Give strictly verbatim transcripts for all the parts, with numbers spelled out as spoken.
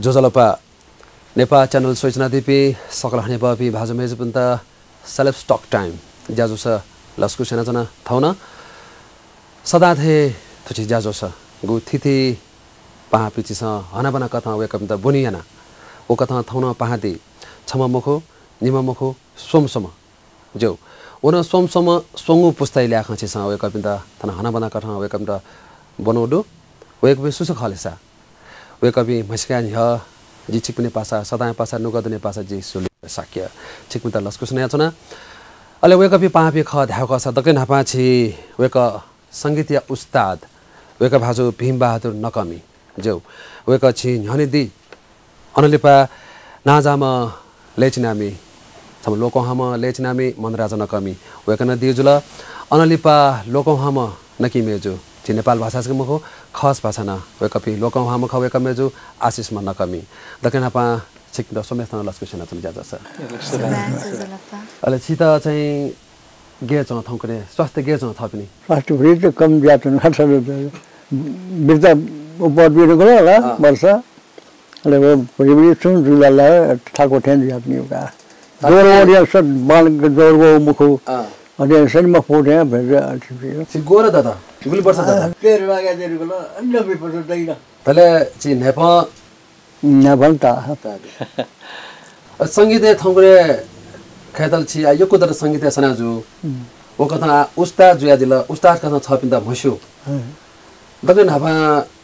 ज्वजलपा, नेपाः च्यानल स्वयाच्वनादीपिं सकल हनेबहःपिं भाजु मय्जुपिन्त Celebs Talk Time ज्याझ्वलय् लसकुस यानाच्वना थौं नं। सदां थें थुकी ज्याझ्वलय् गु थीथी पाहांपिं झीसं हनाबना कथं वय्कःपिन्त ब्वने याना। व कथं थौं नं पाहां दी। छम्ह मखु, निम्ह मखु, स्वम्ह स्वम्ह ज्यू। व नं स्वम्ह स्वम्ह स्वंगू पुस्ताया ल्याखं झीसं वय्कःपिन्त थन हनाबना कथं वय्कःपिन्त ब्वनागु दु। वय्कःपिं सु सु खः ले सा? वय्कःपिं म्हसीकाया न्ह्यः जि छिकपिनि पासा, सदांया पासा, नुगः दुने पासा जि सुलिन शाक्य छिकपिन्त लसकुस यानाच्वना। अले वय्कःपिं पाहांपिं खः धायेगु खःसा दकले न्हापां झी वय्कः संगीतया उस्ताद, वय्कः भाजु भीमबहादुर नकःमि ज्यू। वय्कः झी न्ह्यःने दी। अनंलिपा नांजाःम्ह लय्चिनामि, छम्ह लोकंह्वाःम्ह लय्चिनामि मनराजा नकःमि, वय्कः नं दी जुल। अनंलिपा लोकंह्वाःम्ह नकःमि मय्जु, झी नेपाल भाषा जक मखु, खस भाषां नं वय्कःपिं लोकंह्वाःम्ह खः वय्कः मय्जु आशिषम्ह नकःमि। दकले न्हापां छिकपिन्त स्वम्हेसित नं लसकुस यानाच्वना ज्याझ्वलय्। अले छित चाहिँ गय् च्वं थौंकन्हय्, स्वास्थ्य गय् च्वं थःपिनि? स्वास्थ्य भुइत कम जुयाच्वन, खास वृद्धा उपद्रव ला अँ। वर्ष। अले व भुइभुइ छुं जुला ला थाको थें जुयाच्वनी का। ज्वर वःगु सत बाल ज्वर वःगु मखु। अँ। अले सनि मफु थें भेज अथि जुयो। छि ग्वःगु दत? गुलि वर्ष दत? अँ, तेह्र लागा तेह्र गल, अन्य विपद दैन। तले छि न्हाय्पं न्हाय्पं ता। ता दे। अ, संगीतय् थौंकन्हय् खय्‌तल छि आ यक्व दत संगीतय् सना जू। हम्म। व कथं आ उस्ताद जुयादिल, उस्ताद कथं छःपिन्त म्हस्यू। हम्म। दकले न्हापां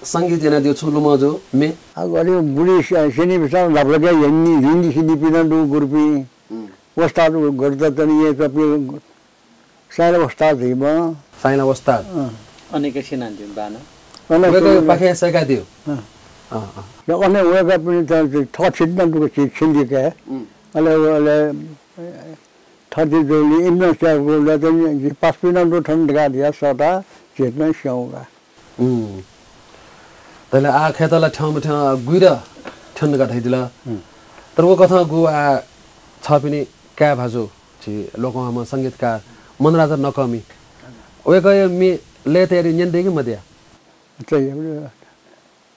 संगीत यानादिउ छु लुमं जू मे? आ, अले बुढी स-, सेनी बिसां लापलाके हिन्दी, हिन्दी सिन्दी पिना दु गुरुपिं। हम्म। उस्ताद व गुरुदत्त नि ये कपि साइला उस्ताद हिमा। साइला उस्ताद। अँ। अनेक सिनान दिउ बान। अनेक वय्कःया सिनान पाखें सय्कादिउ। अँ। अँ, अँ। अने वय्कःपिनि त थः छित नं दुगु छि-, छिन्दिके। हम्म। अले व अले थः दि जोली इम्न स्यागु लतन जि पासपिं नं दु थन धकाः धिया सःता झीत नं स्यंगु का। उम्। तैले आ खय्‌तल थ्यंमथ्यं गुइर थ्यन धकाः धयादिल। उम्। तर व कथं गु आ छःपिनि काय् भाजु झी लोकंह्वाःम्ह संगीतकार मनराजा नकःमि। वय्कःया म्ये लय् तयारी न्यने दइ कि मदया? तयारी।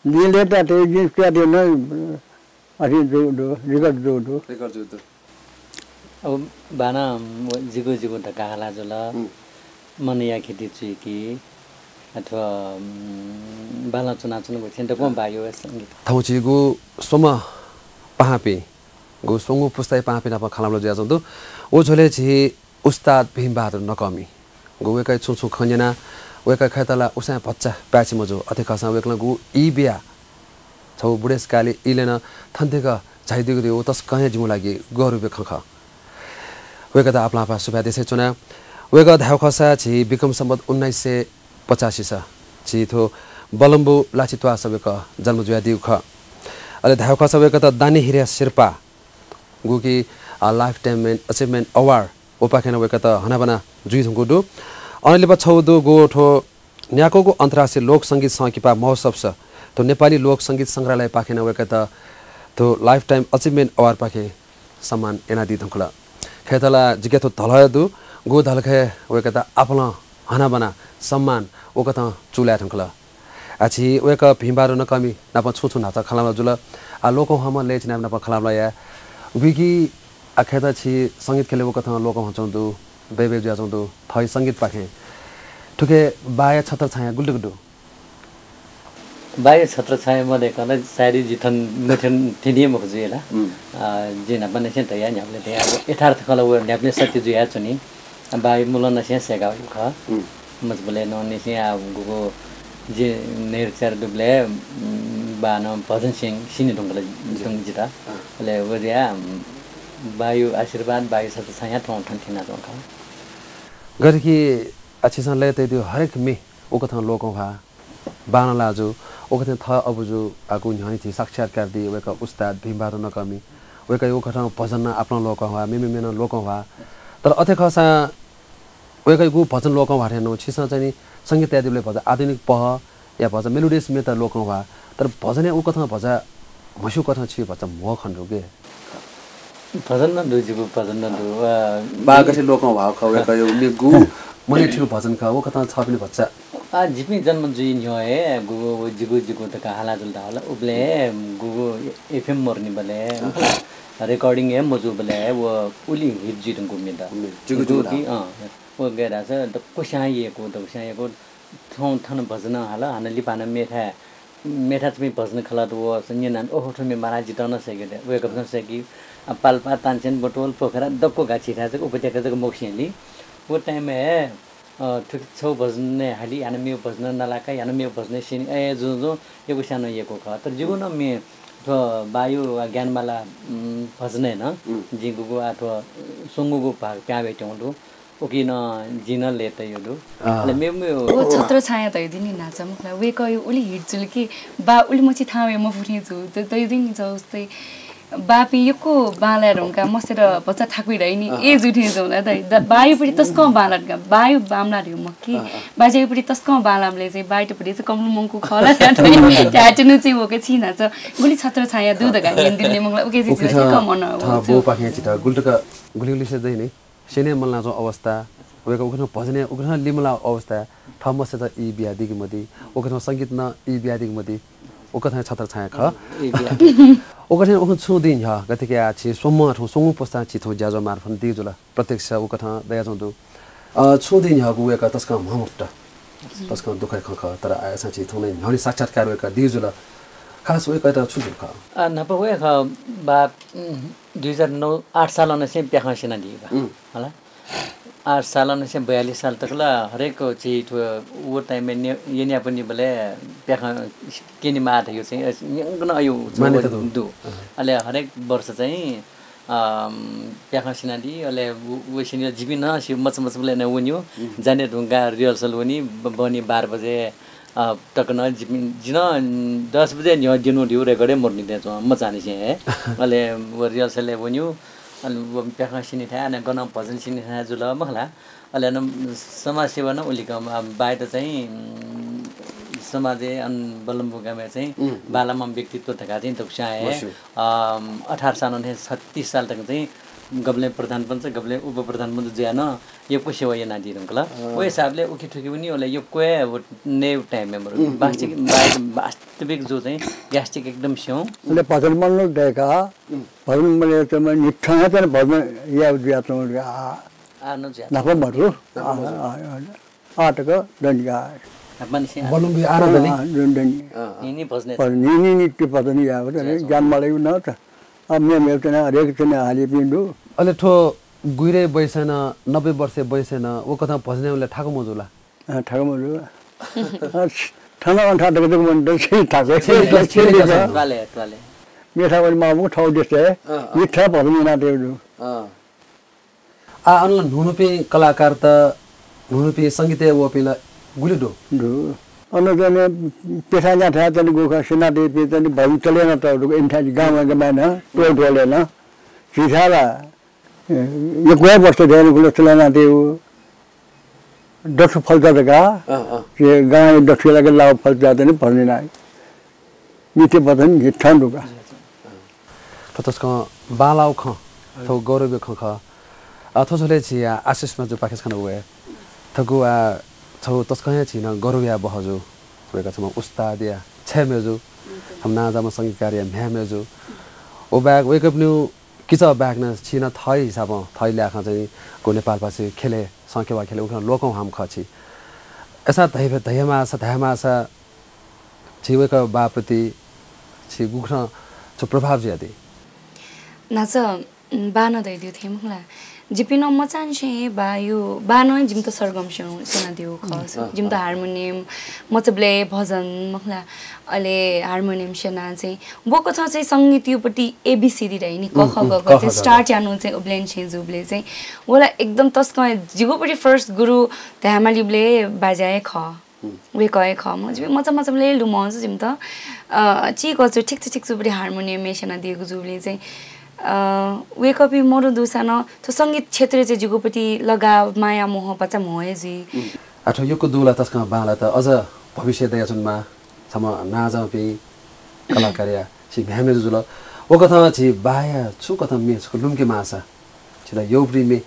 जिं लय् तयारी जिं स्वयादिउ नं अथे जू दु, record जू दु। Record जू दु। अब बानं जिगु जिगु धकाः हाला जुल। उम्। मनया खिति चुइकी अथवा, उम्, बालं च्वनाच्वनागु थें दक्वं बायु संगीत। थौं झीगु स्वम्ह पाहांपिं, गु स्वंगू पुस्ताया पाहांपिं नाप खँल्हाबल्हा जुयाच्वंगु दु। व झ्वलय् झी उस्ताद भीमबहादुर नकःमि। गु वय्कःया छुं छुं खँ न्यना, वय्कः खय्‌तल उसाँय् भचा पाय्छि मजू। अथे खःसां वय्कलं गु ई बिया छगू बुढेसकालय् इलय् नं थन्तिक झायादीगु दु, व तसकं हे जिमिगु लागि गौरवया खँ खः। वय्कःयात आपालं आपाः सुभाय् देछानाच्वना। वय्कः धायेगु खःसा झी विक्रम सम्वत उन्नाइस सय पचासी स झी थ्व बलम्बु लाछि त्वाःस वय्कः जन्म जुयादीगु खः। अले धायेगु खःसा वय्कःयात दानी हिरे सिरपाः गुकी, अ, Lifetime Achievement Award वपाखें नं वय्कःयात हनाबना जुइ धुंकूगु दु। अनंलिपा छगू दु गु थ्व न्याक्वःगु अन्तर्राष्ट्रिय लोक संगीत संकिपा महोत्सवस थ्व नेपाली लोक संगीत संग्रहालयपाखें नं वय्कःयात थ्व Lifetime Achievement Award पाखें सम्मान यानादी धुंकल। खय्‌तल जिके थ्व धलः दु, गु धलखय् वय्कःयात आपालं हनाबना सम्मान वकथं चूलाये धुंकल। आ, झी वय्कः भीमबहादुर नकःमि नाप छुं छुं न्हाचः खँल्हाबल्हा जुल। आ, लोकंह्वाःम्ह लय् चिनामि नाप खँल्हाबल्हा याये। गुकी आ खय्‌त छि संगीत ख्यलय् वकथं लोकंह्वाःच्वंगु दु, बय्‌बय् जुयाच्वंगु दु, थःगु संगीतपाखें। थुके बाया छत्रछायाँ गुलि तक दु? बाया छत्रछायाँ मदय्‌कं सायद जि थन मथ्यं थ्यनी हे मखु जुइ ला। उम्। आ, जिं न्हापांनिसें धया, न्ह्याबलें धया, अब यथार्थ खँ ला व न्ह्याबलें सत्य जुयाच्वनी। बाया मुलंनिसें सय्कागु खः। उम्। मजबुलय् नं निसें आ गुगु जि नैरचार दुबलय्, उम्, बानं भजन सिं सिने धुंकल, धुंकल जितः। अँ। अले व जुया, उम्, बायु आशीर्वाद, बायु छत्रछायाँ थौं थन थ्यनाच्वं खः। गथे कि आ छिसं लय् तयादीगु हरेक म्ये उकथं लोकंह्वाः, बांलाः जू, उकथं थः अबुजु आगु न्ह्यःने झी साक्षात्कार दी, वय्कः उस्ताद भीमबहादुर नकःमि, वय्कःया उकथं भजन नं आपालं लोकंह्वाः, मेमेम्ह नं लोकंह्वाः। तर अथे खःसां वय्कःयागु भजन लोकंह्वाः थें नं छिसं चाहिँ नि संगीत तयादीबलय् भचा आधुनिक पहःया भचा melodious म्येत लोकंह्वाः, तर भजनया उकथं भचा म्हस्यू कथं छि भचा म्हो खने दु के? भजन नं दु, जिगु भजन नं दु। अ, बा गथे लोकंह्वाः खः, वय्कःयागु मेगु मनय् थ्यंगु भजन खः, उकथं छःपिनि भचा आ, जिपिं जन्म जुइ न्ह्यः हे गुगु व जिगु जिगु धकाः हाला जुल धाःला। उबलय् हे गुगु एफएम मरुनिबलय्, recording हे मजूबलय् व उलि hit जुइ धुंकूगु म्ये दु। जिगु जिगु जिगु कि, अँ, व गय् धाःसा दक्वस्यां यय्कू, दक्वस्यां यय्कू। थौं थन भजन हाला, हानं लिपा हानं मेथाय्, मेथाय् चाहिँ भजन खलत व न्यनाः, ओहो, थ्व म्ये बांलाः जितः नं सय्के दे। वय्कःपिन्सं सय्की, आ, पाल्पा, तानसेन, बटोल, पोखरा दक्व गाछि थाय् जक उपत्यका जक मखुसेंलि। व time-य् हे अ, थुकी छगू भजनय् हाली, हानं मेगु भजन नालाकाइ, हानं मेगु भजनय् स्यनी, अय् जुं जुं यक्वस्यां नं यय्कू खः। तर जिगु नं म्ये थ्व बायु वा ज्ञानमाला, उम्, भजनय् नं जिं गुगु आ थ्व स्वंगूगु भाग पिहां वयेत्यंगु दु। उकी नं जिं नं लय् तयागु दु। अले मेगु, मेगु व छत्रछायां धयादिनि नाचा मखुला, वय्कःया उलि hit जुल कि बा उलि मछि थाहां वये मफुनि जू। त-, धयादिनि जू उस्तै बापिं यक्व बांलाये धुंकाः मस्यत भचा थाकुइ धाइ नि, अँ, ए जू थें जुल ला दाइ। द-, बायुपट्टि तसकं बांलात का, बायु बांमलाः धइगु मखु कि, अँ, अँ। बाज्यायुपट्टि तसकं बांलाःबलय् चाहिँ बायुपट्टि चाहिँ कम लुमंकू खः ला धाये धुन चाहिँ वके छिं नाचा गुलि छत्रछायां दु धकाः न्यनादिले मखुला, उके चाहिँ उके जितः चाहिँ कम अनुभव थः छु। बौपाखें छितः गुलि तक, गुलि गुलि से दइ नि, स्यने मलानाच्वंगु अवस्था, वय्कः उकथं भजनय् उकथं लिमलाःगु अवस्था, थः मस्यत ई बियादीगु मदी, उकथं संगीत नं ई बियादीगु मदी, उकथं छत्रछायां खः। उकथं उखुन्हु छुं दिं न्ह्यः गथे कि आ, छि स्वम्ह थौं स्वंगू पुस्तां छि थौं ज्याझ्वः मार्फत दी जुल, प्रत्यक्ष उकथं दयाच्वंगु दु। अ, छुं दिं न्ह्यःगु वय्कः तसकं म्हमफुत, तसकं दुःखया खँ खः, तर आःसां छि थौं न्ह्यःने साक्षात्कार वय्कः दी जुल। खास वय्कःयात छु जुल खः? अ, न्हापा वय्कः बा, उम्, दुई हजार नौ, आठ सालंनिसें प्याखं स्यनादी बा। उम्। हला? आठ सालंनिसें बयालिस साल तक ला हरेक छि थ्व व time-य् न्य-, यन्यापनिबलय् प्याखं क्यनेमाः धइगु चाहिँ न्यंकनं अयु मान्यता दु। दु। अँ। अले हरेक वर्ष चाहिँ, अम, प्याखं स्यनादी, अले व, व स्यनी जिपिं नं सि मचा मचाबलय् नं वन्यु, जाने धुंकाः rehearsal वनी, ब-, बहनी बाह्र बजे, अ, तक नं जिपिं, जि नं दस बजे न्ह्यः द्यनु धइगु record-य् मरुनि थें च्वं, मचांनिसें हे। अले व rehearsal-य् वन्यु, अले व प्याखं स्यनीथाय्, अन गनं भजन स्यनीथाय् जुल मखुला। अले अन समाजसेवा नं उलि कम, अ, बाय्त चाहिँ, उम्, समाजय् अन बलम्बु गामय् चाहिँ बांलाःम्ह व्यक्तित्व धकाः चाहिँ दक्वस्यां हे, अ, अठार सालंनिसें छत्तीस साल तक चाहिँ गबलें प्रधानपञ्च, गबलें उपप्रधानपञ्च जुयाः नं यक्व सेवा यानादी धुंकल। अँ। व हिसाबले उखे थुखे वनी, अले यक्व हे व नये time-य् मरु। उम्, उम्, वास्तविक, उम्। वा-, वास्तविक जू चाहिँ gastric एकदम स्यं। अले भजन मनल दय्का, उम्। भजन मनल चाहिँ निथं हे चाहिँ भजन याये जुयाच्वं, आ, आ, नं जुया। न्हापा मरु। न्हापा मरु। आ, आ, आ, आ तक दनि का। न्हापा निसें आ। बलम्बु आराधना। आ, दनि, दनि। अँ, अँ। निनि भजन। भजन, निनि नित्य भजन याये, ज्ञानमाला न त। अ, मेमेगु चाहिँ हरेक चाहिँ हालीपिं दु। अले थ्व गुइरे बयसय् नं, नब्बे वर्षे बयसय् नं, वकथं भजन यायेबलय् थाकु मजू ला? अँ, थाकु मजू। अँ, थन अन थाकु दु, थाकु। छेँय् लिकं, छेँय् लिकं। त्वालय्, त्वालय्। मेथाय् वनेमाःगु थःगु देशय्, अँ, अँ। मिथ्या भजन यानातयागु दु। अँ। आ, अन ला न्हून्हूपिं कलाकारत, न्हून्हूपिं संगीतय् वःपिं ला गुलि दु? दु। अन चाहिँ पेथाःन्याथाय् चाहिँ गुखा सेनादीपिं चाहिँ भजन चले यानातःगु दु, इमिथाय् गाउँगामय् नं, टोलटोलय् नं। झीथाय् ला, ए, यक्व हे वर्ष धयागु ला चले यानातयागु दथु फल्चा धकाः, अँ, अँ। गाउँया दथुया लागि लाव फल्चा चाहिँ भजन याना। नित्य भजन निथं दु का। थ्व तसकं बांलाःगु खँ, थ्व गौरवया खँ खः। अ, थ्व झ्वलय् झी आशिष मजुपाखें छकः वये। थुगु आ, छगू तसकं हे झीत गौरवया बहःजु। वय्कः छम्ह उस्तादया छय् मय्जु, छम्ह नांजाःम्ह संगीतकारया म्ह्याय् मय्जु। व बाहेक वय्कःपिनिगु किचः बाहेक नं छिं नं थःगु हिसाबं, थःगु ल्याखं चाहिँ गु नेपालपाखें ख्यलय्, संखेवा ख्यलय् उखं लोकंह्वाःम्ह खः छि। अय्सा धइ-, धयामाःसा, धायेमाःसा, छि वय्कः बाःप्रति छि गुकथं छु प्रभाव जुयादी? न्हाचः, उम्, बाःनं धयादीगु थें मखु ला। जिपिं नं मचांनिसें हे बाःया, बाःनं हे जिमित सरगम स्यं-, स्यनादीगु खः। उम्, अँ, जिमित अँ। हार्मोनियम, मचाबलय् भजन मखु ला, अले हार्मोनियम स्यनाः चाहिँ वकथं चाहिँ संगीतयापट्टि एबिसिडी धाइ नि, क, उम्, ख, उम्, ग, क, ख, चाहिँ ग, ग। स्टार्ट यानाः चाहिँ उबलय् निसें जूबलय् चाहिँ व ला एकदम तसकं हे जिगुपट्टि फर्स्ट गुरु धायेमालीबलय् बाज्या हे खः। हुँ। वय्कः हे खः। म जिपिं मचा मचाबलय् लुमंजु जिमित, अ, चीकःचु ठिक छ, ठिक छु पट्टि हार्मोनियम हे स्यनादीगु जूबलय् चाहिँ, अ, वय्कःपिं मरु दुसा नं थ्व संगीत क्षेत्रय् चाहिँ जिगुपट्टि लगाव, माया, मोह भचा म्हो हे जुइ। हुँ। आ, थ्व यक्व दु ला तसकं बांलात, अझ भविष्यय् दयाच्वनेमाः छम्ह नांजाःपिं कलाकारया छि म्ह्याय् मय्जु जुल। वकथं छि बाःया छु कथं म्ये छकः लुमंकेमाःसा, छित यःपट्टि म्ये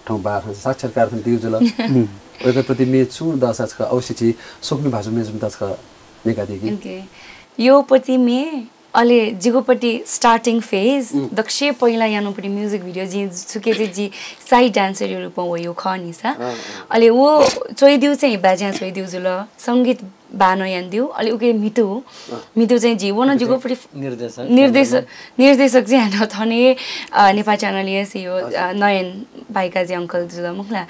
थौं बाः थन साक्षात्कार थन दीगु जुल। हुँ। वय्कःप्रति म्ये छु दःसा छकः अवश्य झी स्वकुमि भाजु मय्जुपिन्त छकः न्यंकादी कि। ओके। यो पति म्ये, अले जिगु पति starting phase, दक्वसिबें पहिला यानागु पति music video, जिं छुकी चाहिँ जि side dancer-या रूपं वयागु खः नि सा। अले व च्वयादीगु चाहिँ बाज्यां च्वयादीगु जुल, संगीत बानं यानादीगु, अले उकी म्हितू, म्हितू चाहिँ जि व नं जिगु पति निर्देशक, निर्देशक चाहिँ हानं थन हे, अ, नेपाल channel-या CEO, अ, नयन भाइकाजी uncle जुल मखु ला।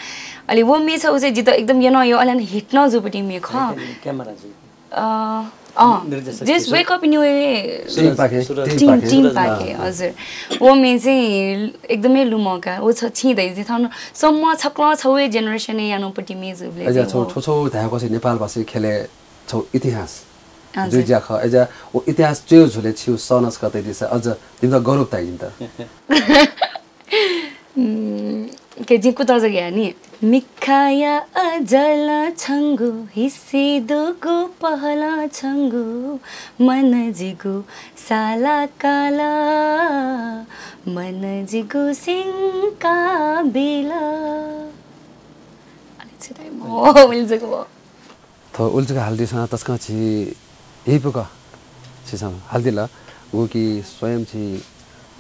अले व म्ये छगू चाहिँ जितः एकदम यनं यः, अले hit नं जूगु पति म्ये खः। Camera जु। अ, अँ, निर्देशक just wake up in your way। Team पाखें, team team पाखें। पाखें, हजुर। व म्ये चाहिँ एकदमै लुमं का। व छ छिं धइगु चाहिँ थन सम्म छकलं छगू हे generation-य् यानागु पति म्ये जूबलय् अझ चाहिँ छगू व थ्व छगू धायेगु चाहिँ नेपालभाषी ख्यलय् छगू इतिहास हजुर। जुइ ज्या खः। अय्‌जा व इतिहास च्वय् झ्वलय् छिगु सः नं छकः तयादीसा अझ जिमित गौरव ताइ जिमित। उम्, के जिं कुतः जक याये नि। मिखाया अजल छंगु, हिसि दुगु पहल छंगु, मन जिगु साला काला, मन जिगु सिंका बिल। अलिक छिटै म, ओ, उलि जक म। थ्व उलि जक हालादिसँ तसकं झी हिपुक छिसं हालादिल, गुकी स्वयं झी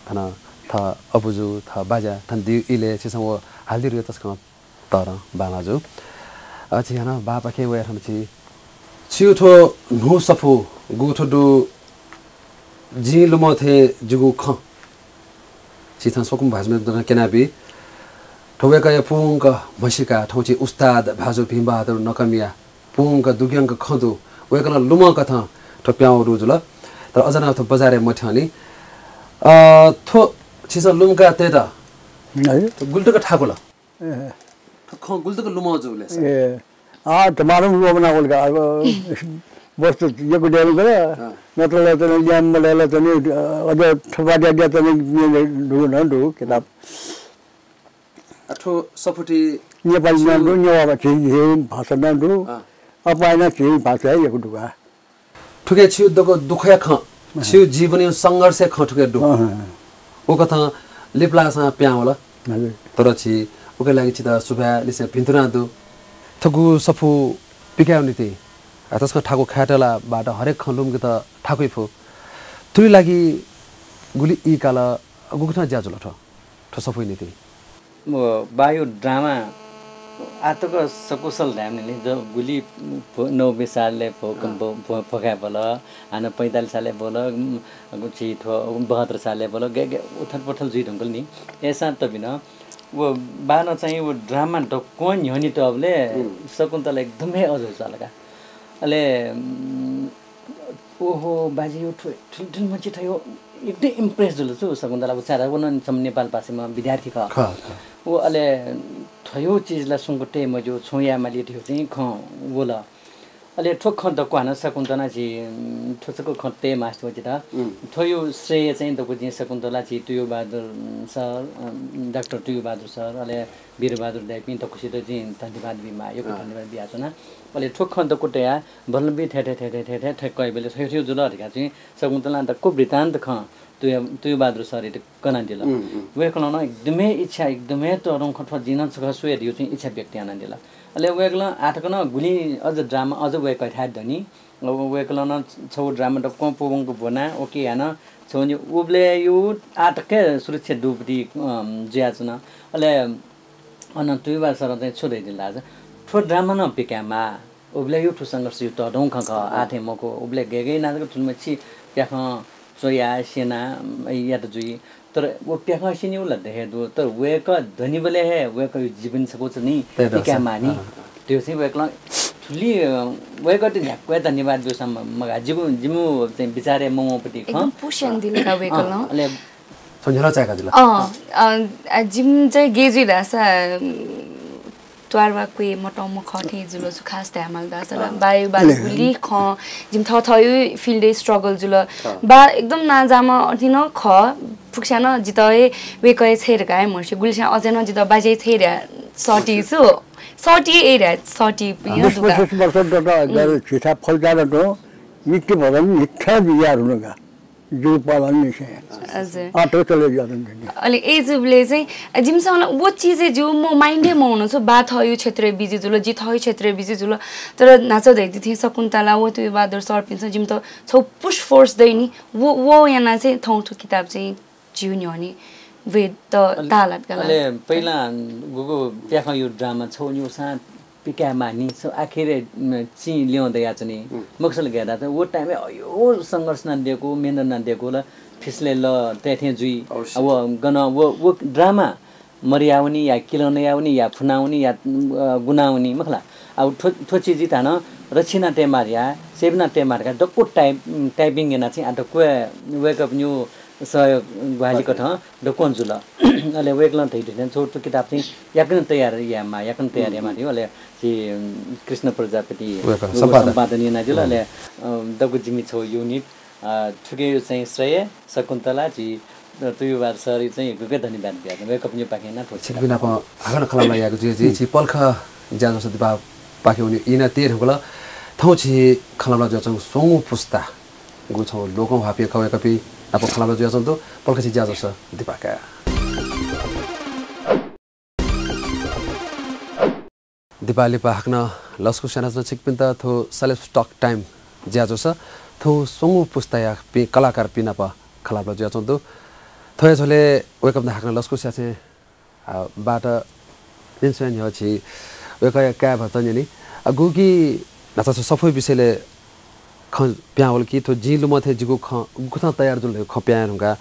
थन थः अबुजु, थः बाज्या थन दीगु इलय् छिसं व हालादी धइगु तसकं तःधं बांलाः जू। अ, झी हानं बाःपाखें वये धुन झी। छिगु थ्व न्हू सफू गुगु थ्व दु, जिं लुमं थें जिगु खँ। झी थन स्वकुमि भाजु मय्जुपिन्त नं क्यनाबी। थ्व वय्कःया पूवंक म्हसीका थौं झी उस्ताद भाजु भीमबहादुर नकःमिया पूवंक दुग्यंक खँ दु। वय्कलं लुमंकथं थ्व प्याहां वःगु जुल। तर अझ नं थ्व बजारय् मथ्यंनि। अ, थ्व छिसं लुमंकाः तयेत हजुर। थ्व गुलि तक थाकुल? ए। थ्व खँ गुलि तक लुमं जूबलय् सा? ए। आ, धमाधम लुमं वनागु का। अब वस्तु यक्व दयेधुंकल। अँ। नतल तनि ल्याय्म्ह मदय्‌ल तनि, अ, अझ थपाद्या द्या तनि दु नं दु किताब। अ, थ्व सफूति नेपाली नं दु, नेवाः झी, झी भाषा नं दु। अँ। अपाय् नं झी भाषा हे यक्व दु का। थुके छिगु दक्व दुःखया खँ, अँ। छिगु जीवनया संघर्षया खँ थुके दु। अँ। उकथं लिपलाःसां प्याहां वल। हजुर। तर झी उके लागि छितः सुभाय् लिसें भिन्तुना दु। थुगु सफू पिकायेगु निंतिं, आ, तसकं थाकु खायेत ला बात हरेक खँ लुमंकेत थाकुइ फु। थुइ लागि गुलि ई काल, गुकथं ज्या जुल थ्व, थ्व सफूया निंतिं? व बायु ड्रामा आतक सकुशल धायेमानि, ज-, गुलि भो-, नौबिस सालय् भो-, अँ। भो-, भो-, भोकाय् बल, हानं पैंतालिस सालय् बल, उम्, झी थ्व बहत्तर सालय् बल, गे-, गे-, उथल पुथल जुइ धुंकल नि। अय्‌सां तबिनं व बानं चाहिँ व ड्रामा दक्वं न्ह्यःने तःबलय् उम्। शकुन्तला एकदम हे अजू चाल का। अले, उम्, ओहो, बाज्या यो थ्व-, थुलि थुलि मछि थयो, एकदम impress जुल छु शकुन्तला, व छाय् धाःसा व नं छम्ह नेपाल भाषाम्ह विद्यार्थी खः। खः, खः। व अले थयो चिज ला सुंक तये मज्यू, छुं याये माली धयो चाहिँ खँ वल। अले थ्व खँ दक्व हानं शकुन्तला झी, उम्, थ्व छकू खँ तये मास्ति वः जितः। उम्। थ्वयो श्रेय चाहिँ दक्व जिं शकुन्तला झी तुयु बहादुर, उम्, सर, उम्, डाक्टर तुयु बहादुर सर, अले वीर बहादुर दाइपिं दक्वसित जिं धन्यवाद बिमा, यक्व अँ। धन्यवाद बियाच्वना। अले थ्व खँ दक्व तयाः बल्लभी थथे, थथे, थथे, थथे कयेबलय् थथे जुल धकाः चाहिँ शकुन्तलां दक्व वृत्तान्त खँ तुय-, तुयु बहादुर सरयात कनादिल। उम्, उम्। वय्कलं नं एकदम हे इच्छा, एकदम हे तःधंगु खँ थ्व जिं नं छकः स्वये धयो चाहिँ इच्छा व्यक्त यानादिल। अले वय्कलं आःतक नं गुलिं अझ ड्रामा अझ वय्कःथाय् दनि। व-, वय्कलं नं छगू ड्रामा दक्वं पूवंक ब्वना, OK हानं छगू नि उबलय् यु आःतक हे सुरक्षा दुपति, अम, जुयाच्वन। अले अन तुयु बहादुर सरं चाहिँ छु धयादिल धाःसा, थ्व ड्रामा नं पिकायेमाः। उबलय् यु थ्व संघर्ष यु तःधंगु खँ खः, आः थें मखु। उबलय् गय् गय् यानाः जक थुलिमछि प्याखं च्वया, स्यना, यात जुइ। तर व प्याखं स्यनीगु ला द हे दु, तर वय्कः दनिबलय् हे वय्कःया जीवन छकू छु नि, तय् दःसा। पिकायेमाः नि। अँ। त्यो चाहिँ वय्कलं थुलि, अ, वय्कःयात न्ह्याक्व हे धन्यवाद ब्यूसां म-, मगाः। जिगु, जिमिगु चाहिँ विचारय् मवंपति खँ। एकदम push यानादिल का वय्कलं। अँ, अले छगू न्ह्यलं चाय्कादिल। अँ, अ, अ, जिमि चाहिँ गय् जुइ धाःसा, अ, त्वारवा क्वय् मतःम्ह खः थें जुल छु खास धायेमाल धाःसा ला। अँ। बायु बालि अले गुलि खँ, जिमि थःथःयु field-य् struggle जुल। अँ। बा एकदम नांजाःम्ह अथे नं खः, फुक्कस्यां नं जितः हे वय्कःया छेँ धकाः हे म्हस्यू, गुलिस्यां अझ नं जितः बाज्याया छेँ धयाः सःति छु। सःति हे धयाः सःति पिं बिस दुका। पच्चिस वर्ष दत, उम्। झीथाय् फल्चा दत, नित्य भजन नित्य बिया धुन का। जिगु पालन निसें। हजुर। आः थ्व चले जुयाच्वंगु दु। अले अय्‌जूबलय् चाहिँ, अ, जिमिसं ला व चिजय् जिगु म mind हे मवना छु, बा थःगु क्षेत्रय् busy जुल, जि थःगु क्षेत्रय् busy जुल। तर न्हाचः धयादी थें शकुन्तला व तुयु बहादुर सरपिन्सं जिमित छगू push force दइ नि, व, व यानाः चाहिँ थौं थ्व किताब चाहिँ जिगु न्ह्यःने वये त अले, ताःलात का ला। अले पहिला गुगु प्याखंया drama छगू निगू सां पिकाये माःनि, स-, आखिरय्, म, चिं ल्यं दयाच्वनी। मखुसा ला गय् धाःसा व time-य् अयो संघर्ष यानादीगु, मेहनत यानादीगु ला फिसलय् लः तये थें जुइ। अवश्य। अब गन व, व drama मदयावनी या किलं नयावनी या फुनावनी या, अ, गुनावनी मखु ला। अब थ्व, थ्व चिज जिं धानं रक्षा याना तयेमाः या, save याना तयेमाः धकाः दक्व type, typing याना चाहिँ आः दक्व Wake Up News सहयोग ग्वाहालि कथं दक्वं जुल। अले वय्‌कलं धयादी थें छगू थ्व किताब चाहिँ याकनं तयार यायेमाः, याकनं तयार यायेमाः धइगु। अले झी, उम्, कृष्ण प्रजापति वय्‌कलं वय्‌कलं सम्पादन। सम्पादन यानादिल। अँ। अले, अ, दक्व जिमि छगू unit, अ, थुकिया चाहिँ श्रेय शकुन्तला झी, अ, तुयु बहादुर सरयात चाहिँ गुगु हे धन्यवाद बियाच्वना। Wake Up News पाखें यानाः थ्व छिकपिं नाप हाकनं खँल्हाबल्हा यायेगु जुइ, जुइ, झी पलख ज्याझ्वलय् दिपाः पाखे वने इनातये धुंकल। थौं झी खँल्हाबल्हा जुयाच्वंगु स्वंगू पुस्ता गुगु छगू लोकंह्वाःपिं खः, वय्‌कःपिं नाप खँल्हाबल्हा जुयाच्वंगु दु। पलख झी ज्याझ्वलय् दिपाः काये। दिपाः लिपा हाकनं लसकुस यानाच्वना छिकपिन्त थ्व Celebs Talk Time ज्याझ्वलय्। थौं स्वंगू पुस्तायापिं कलाकारपिं नाप खँल्हाबल्हा जुयाच्वंगु दु। थ्व हे झ्वलय् वय्‌कःपिन्त हाकनं लसकुस यासें आ, बाःत न्यने स्वयाः न्ह्यः झी वय्‌कःया काय् भचा न्यनी। आ, गुकी न्हाचः छगू सफूया विषयलय् खँ पिहां वल कि थ्व जिं लुमं थें जिगु खँ गुकथं तयार जुल धइगु खँ पिहां धुंकाः।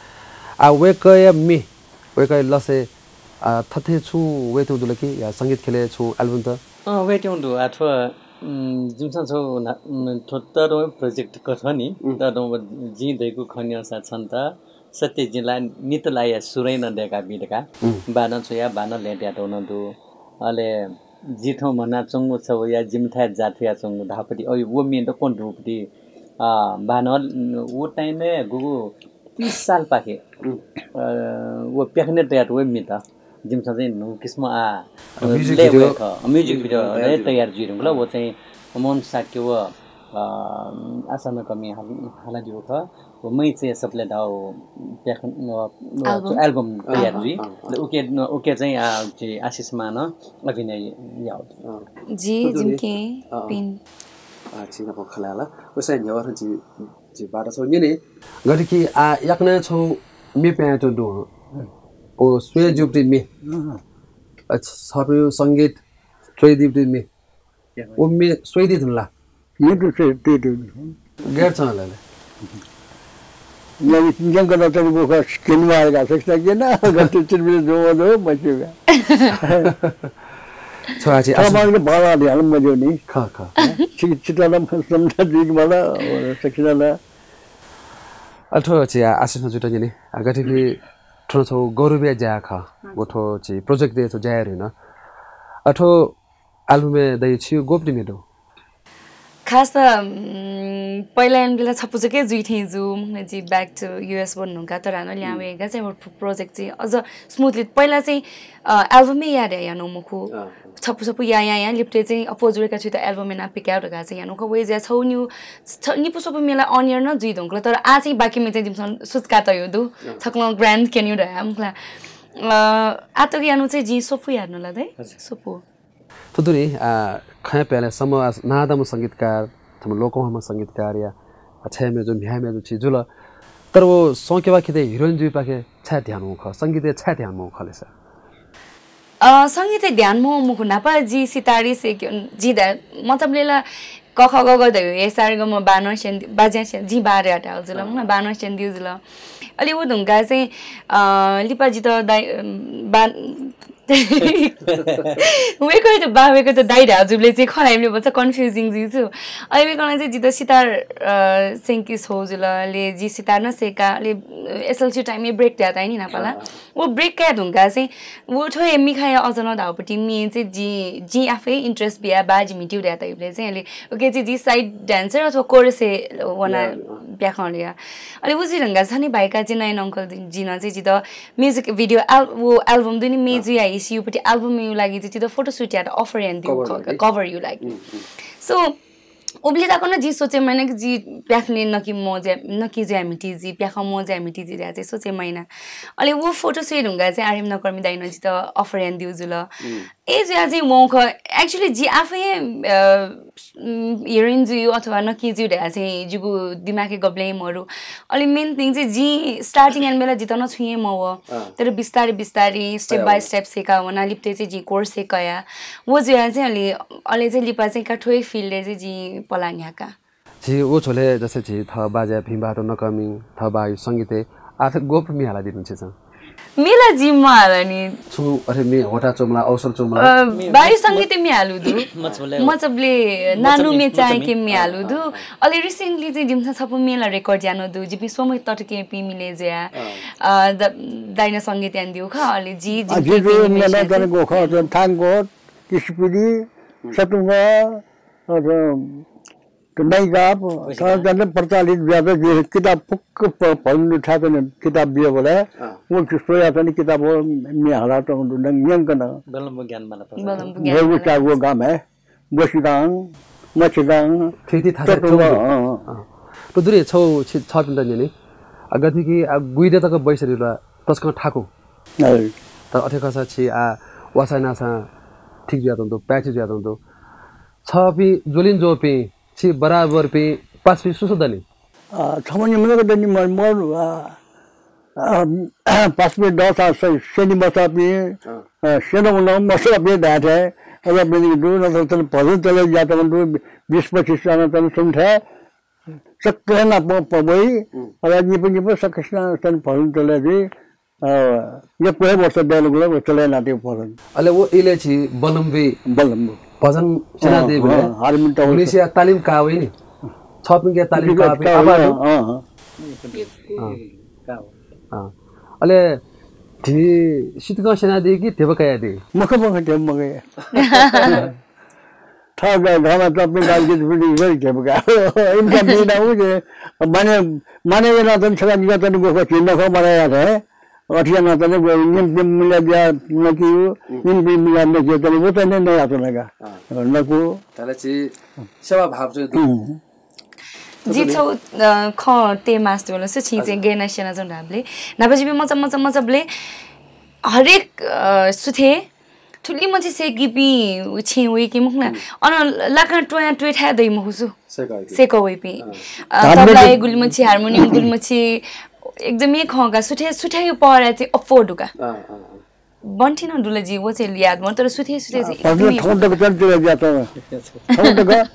आ, वय्‌कःया म्ये, वय्‌कःया लसय्, आ, थथे छुं वयेत्यंगु दु ला कि या संगीत ख्यलय् छुं album त? अँ, वयेत्यंगु दु। आ, थ्व, उम्, जिमिसं छगू ना-, उम्, थ्व तःधंगु project कथं नि, उम्। तःधंगु जिं धयागु खँ न्यंसा छन्त सत्य जिं ला नित ला या सुरय् नं दय्‌काबी धकाः। उम्। बानं छ्वया, बानं लँय् तयातःगु नं दु। अले जि थौं म्हनाच्वंगु छगू या जिमिथाय् जाथुयाच्वंगु धाःपति, अ, व म्ये दक्वं दुपति, अ, बानं व time-य् गुगु तीस सालपाखे, उम्। अ, व प्याखनय् तयातःगु म्ये त। जिमिसं चाहिँ न्हू किसिमं आ, अ, music लँय् video। वये खः। Music video music video। तयार जुइ धुंकल। व चाहिँ मोहन शाक्य व, अ, आशा नकःमिं हाल-, हालादीगु खः। व मय्‌चय् सफलय् धाःगु प्याखन, अ, अ, album। Album तयार अँ, जुइ। अँ, अँ। अले उकी, उकी चाहिँ, आ, झी आशिष मांनं अभिनय याःगु। अँ। जी, थुदुने। जिमिके अँ, अँ। पिन। आ, झी नाप खँ ल्हाये ला। वय्‌कःया न्ह्यः झी, झी बाःत छगू न्यने। गथे कि आ, याकनं छगू म्ये पिहां वयाच्वंगु दु हँ। व स्वये ज्यूपिं म्ये। अँ, अँ। अ, छ-, छपिं संगीत स्वयादीपिं म्ये। व म्ये स्वयादी धुन ला? म्ये त स्वयादी धुन। गय् च्वं ला ले? न्यंक दतले बोखा स्किन मार का सकता के ना, गते चिरबिर जो जो मच्यू का। छगू आछि आसि- मांगले बाला ध्यान मज्यू नि। खः, खः। छि-, छितः नं समता जुइक मला, सकता ला। अले थ्व झी आशिष नं जुइत न्यने। आ, गथे कि थ्व नं छगू गौरवया ज्या खः। व थ्व झी project-य् थ्व ज्या याये धुन। अले थ्व album-य् दइ छिगु ग्वःपिं म्ये दु? खास त, उम्, पहिला यानाबलय् ला छपु जक हे जुइ थें जू, मखुला जि back to U S वने धुंकाः, तर हानं लिहां वयेका चाहिँ व project चाहिँ अझ smoothly, पहिला चाहिँ, अ, album हे याये धयाः यानागु मखु। अँ। छपु छपु यायां यायां लिपतय् चाहिँ अप्वः जुल का, छुइत album यानाः पिकायेगु धकाः चाहिँ यानागु खः। वय्‌जुया छगू निगू, छ-, निपु स्वपु म्ये ला on air नं जुइ धुंकल, तर आः चाहिँ बाकी म्ये चाहिँ जिमिसं सुचुका तयागु दु। अँ। छकलं grand क्यनेगु धयाः, मखुला। अ, आः तक यानागु चाहिँ जिं स्वपु याये धुन ला दइ? हजुर। स्वपु। थुदुने, आ, खँय् प्याले सम्म आ, नांजाःम्ह संगीतकार, थम्ह लोकंह्वाःम्ह संगीतकारया, आ, छय् म्ये जू, म्ह्याय् म्ये जू, छि जुल। तर व संकेवा खितय् heroine जुइपाखे छाय् ध्यान मवंगु खः, संगीतय् छाय् ध्यान मवंगु खः ले सा? अ, संगीतय् ध्यान मवंगु मखु, न्हापा जि सितार सेक्यु, जि दा-, मतलब ले ला क ख ग घ धयागु, ए सा रे ग म बानं स्यन, बाज्यां स्यन, जिं बा धयातःगु जुल, अँ। मला बानं स्यन दिउ जुल। अले व धुंकाः चाहिँ, अ, लिपा जितः दाइ, अ, बा-, वय्‌कःयात बा, वय्‌कःयात दाइ धाःगु जुबलय् चाहिँ खँ ल्हाइबलय् भचा confusing जुइ छु। अले वय्‌कलं चाहिँ जितः सितार, अ, स्यंके स्वःगु जुल, अले जि सितार नं सेका, अले S L C time-य् break दयातःगु नि न्हापा ला। अँ। व break काये धुंकाः चाहिँ व थ्व हे मिखाया अझ नं धाःगुपति म्ये चाहिँ जि, जिं आफै interest बियाः बा जि म्हितेगु धयातःगुबलय् चाहिँ अले उकी चाहिँ जि side dancer अथवा chorus-य् वना या, या। प्याखं ल्हुया। अले व जुइ धुंकाः थन बाहेक चाहिँ नयन uncle जि नं चाहिँ जितः music video al-, व album दु नि, म्ये अँ। जुया हिसियुपति album-या लागि चाहिँ जितः photoshoot यायेत offer यानादिउ cover ख-, लागि। Cover-या लागि। उम्, उम्। So, उबलय् तक नं जिं सोचे मयाना कि जि प्याखं नके मज्याये, नके जुयाः म्हिते जि, प्याखं मज्याये म्हिते जि धयाः चाहिँ सोचे मयाना। अले व फोटो स्वये धुंकाः चाहिँ आर्यम नकर्मी दाइनं जितः offer यानादिल जुल। ए जुयाः चाहिँ वंखः, actually जि आफै हे, अ, उम्, heroine जुइ अथवा नके जुइ धयाः चाहिँ जिगु दिमागय् गबलें मरु। अले main thing चाहिँ जि starting and बेला जितः नं छुं हे मवः। अँ। तर बिस्तारै बिस्तारै step by step सय्का वना, लिपा चाहिँ जिं course हे कया। व जुयाः चाहिँ अले, अले चाहिँ लिपा चाहिँ का थ्व हे field-य् चाहिँ जिं पलाः न्ह्याका। झी व झ्वलय् जस्तै झी थः बाज्या भिंबहादुर नकर्मी, थः बाया संगीतय् आः थ्व ग्वःपु म्ये हालादिल छि छं? म्ये ला जिं महाला नि। छुं अथे म्ये होता च्वंबला, अवसर च्वंबला? अ, बाया संगीतय् म्ये हालु दु। मचबले नानु म्ये चायेके म्ये हालु दु। अले recently चाहिँ जिमिसं छपु म्ये ला record याना दु। जिपिं स्वम्ह ततकेहेँपिं मिले जुया। अ, द-, दाइनं संगीत यानादिउ खः। अले जि, जिमि म्ये ला तनेगु खः, थांगोट, किसिपिली, सतुंग, अ, त नैगाप, वैसे थन तन प्रचलित ब्याज बि किताब फुक्क प-, भजन थाय् तन किताब बियाबलय्, अँ। व कि स्वया तन किताब व म्ये हालातंगु दु, नं न्यंकन। बलम्बु ज्ञानमाला प्रसाद। बलम्बु ज्ञानमाला। चागु गाम हे, बोसिगाङ, मछिगाङ, थुइति थासय् ततुंग, थ्यंगु। अँ, अँ। अँ। त दुरे छौ छि-, छपिन्त न्यने। अ, गथे कि, अ, गुइदँ तक बैसरी ला तसकं थाकु। हजुर। तर अथे खःसा छि आ वासः यानासां ठीक जुयातंगु दु, पाय्छि जुयातंगु दु। छपिं ज्वलिंज्वःपिं छि बराबरपिं पासापिं सु सु दनि? अ, छम्ह निम्ह दनि, म, म, अ, अ, पासापिं दःसा स-, स्यने मचाःपिं, अँ। अ, स्यने वन मसःपिं धायेथें, अज्याःपिं दु, नत्र तन भजन चले जुयातंगु दु, बिस पच्चिस जना तन सुम्थें, सक्कं नाप पबइ, अँ। अले निप निप सक्कं तन भजन चले जुइ, अ, यक्व हे वर्ष दयेलुगु ला चले यानातःगु भजन। अले व इलय् छि बलम्बु, बलम्बु। भजन स्यनादीबलय्, अँ, अँ, हारमोनियम तबला। गुलिसिया तालिम का वइ नि। छपिंके तालिम का वइ, अँ, अँ। अँ। अँ। अले धी सितकं स्यनादी कि धिबा कयादी? मखु, मखु, धिबा मखु। थः ग-, घरमा चप्पे गाल के चुपे के चुपे के बगा। इनका बिना उ जे माने, माने ये ना तन छला निका तन गो को चिन्ह खो माने यात हे। अथिया ना तन गो निम, निम मिला दिया नकिउ, निम, निम मिला नकिउ तन वो तन नहीं आता लगा। हाँ। नकु। तले छि सेवा भाव चाहिँ दु। हम्म। जि छौ, अ, खँ ते मास्टर बोला सु छि चाहिँ हजुर। गेना सेना जन राबले। नापा जिबे मचा, मचा, मचा बले हरेक, अ, सुथे थुलि मछि सेकिपिं उ छेँ वइके मखु ला। अन लाकां ट्वयां ट्वय् थाय् दइ मखु सु। सेक वइपिं। सेक वइपिं। अँ। अ, तबला गुलि मछि, हारमोनियम गुलि मछि, एकदमै खंका सुथे, सुथे यो पहरा चाहिँ अप्वः दुका। अँ, अँ, अँ। बन्ठी नं दुल जि, व चाहिँ याद मरु, तर सुथे, सुथे चाहिँ अँ, एकदमै थौं तक चलचित्र ज्यात। थौं तक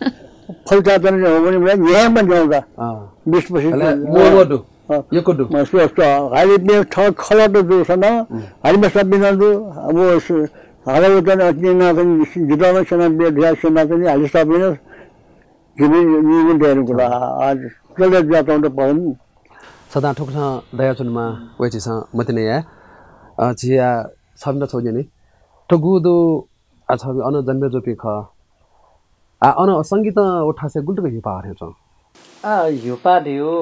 फैचातन हो भने न्याय मा जाउँदा। अँ। बिस पच्चिस अले मो मो दु। अँ। यक्व दु। म स्वस्थ। हालिपिं थः खलत दु सन। हम्म। हालिमे सब बिना दु। अब स-, हालवतन अति नातन जितन सेना बे ध्या सेना तन हालि सब बिना जिमि निगु देर गुला। आज कले जातन त पहन। सदां थुकथं दया च्वनेमा वय् झीसं मतिना याये। अ, झिया छमित छौ न्यने। थगु दु आ, छपिं अन जन्मे जूपिं खः। आ, अन संगीतं व थासय् गुलि तक ह्यूपाः थें च्वं? आ, ह्यूपाः धयो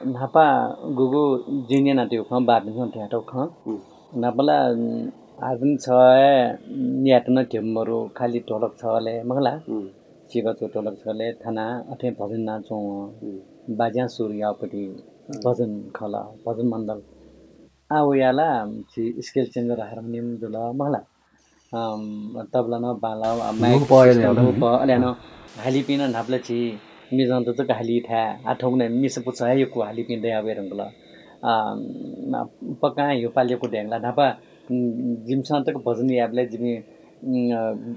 न्हापा गुगु जिं न्यनातयो खँ, बापिन्सं धयातयो खँ। हम्म। न्हापा ला, उम्, हारमोनियम छ हे, न्यायेत नं ध्यबा मरु, खालि ढोलक छ ले, मखु ला? हम्म। चिबा च्वः ढोलक छ ले, थाना अथें भजन याना च्वं। हम्म। बाज्यां सुरु याःपट्टि हम्म। भजन खला, भजन मण्डल। आ, वया ला, छि scale changer हारमोनियम जुल, मखु ला? अम, तबला नं बांलाः, अ, माइक न्हूप अले system नं। न्हूप, अले नं हालिपिं नं न्हापा ला झी मिजं दु जक हालि थाय्, आ, थौंकन्हय् मिसा पुचः हे यक्व हालिपिं दया वये धुंकल। अम, पक्कां ह्यूपाः यक्व दयेकल। न्हापा, उम, जिमिसं तक भजन यायेबलय् जिमि, उम, अ,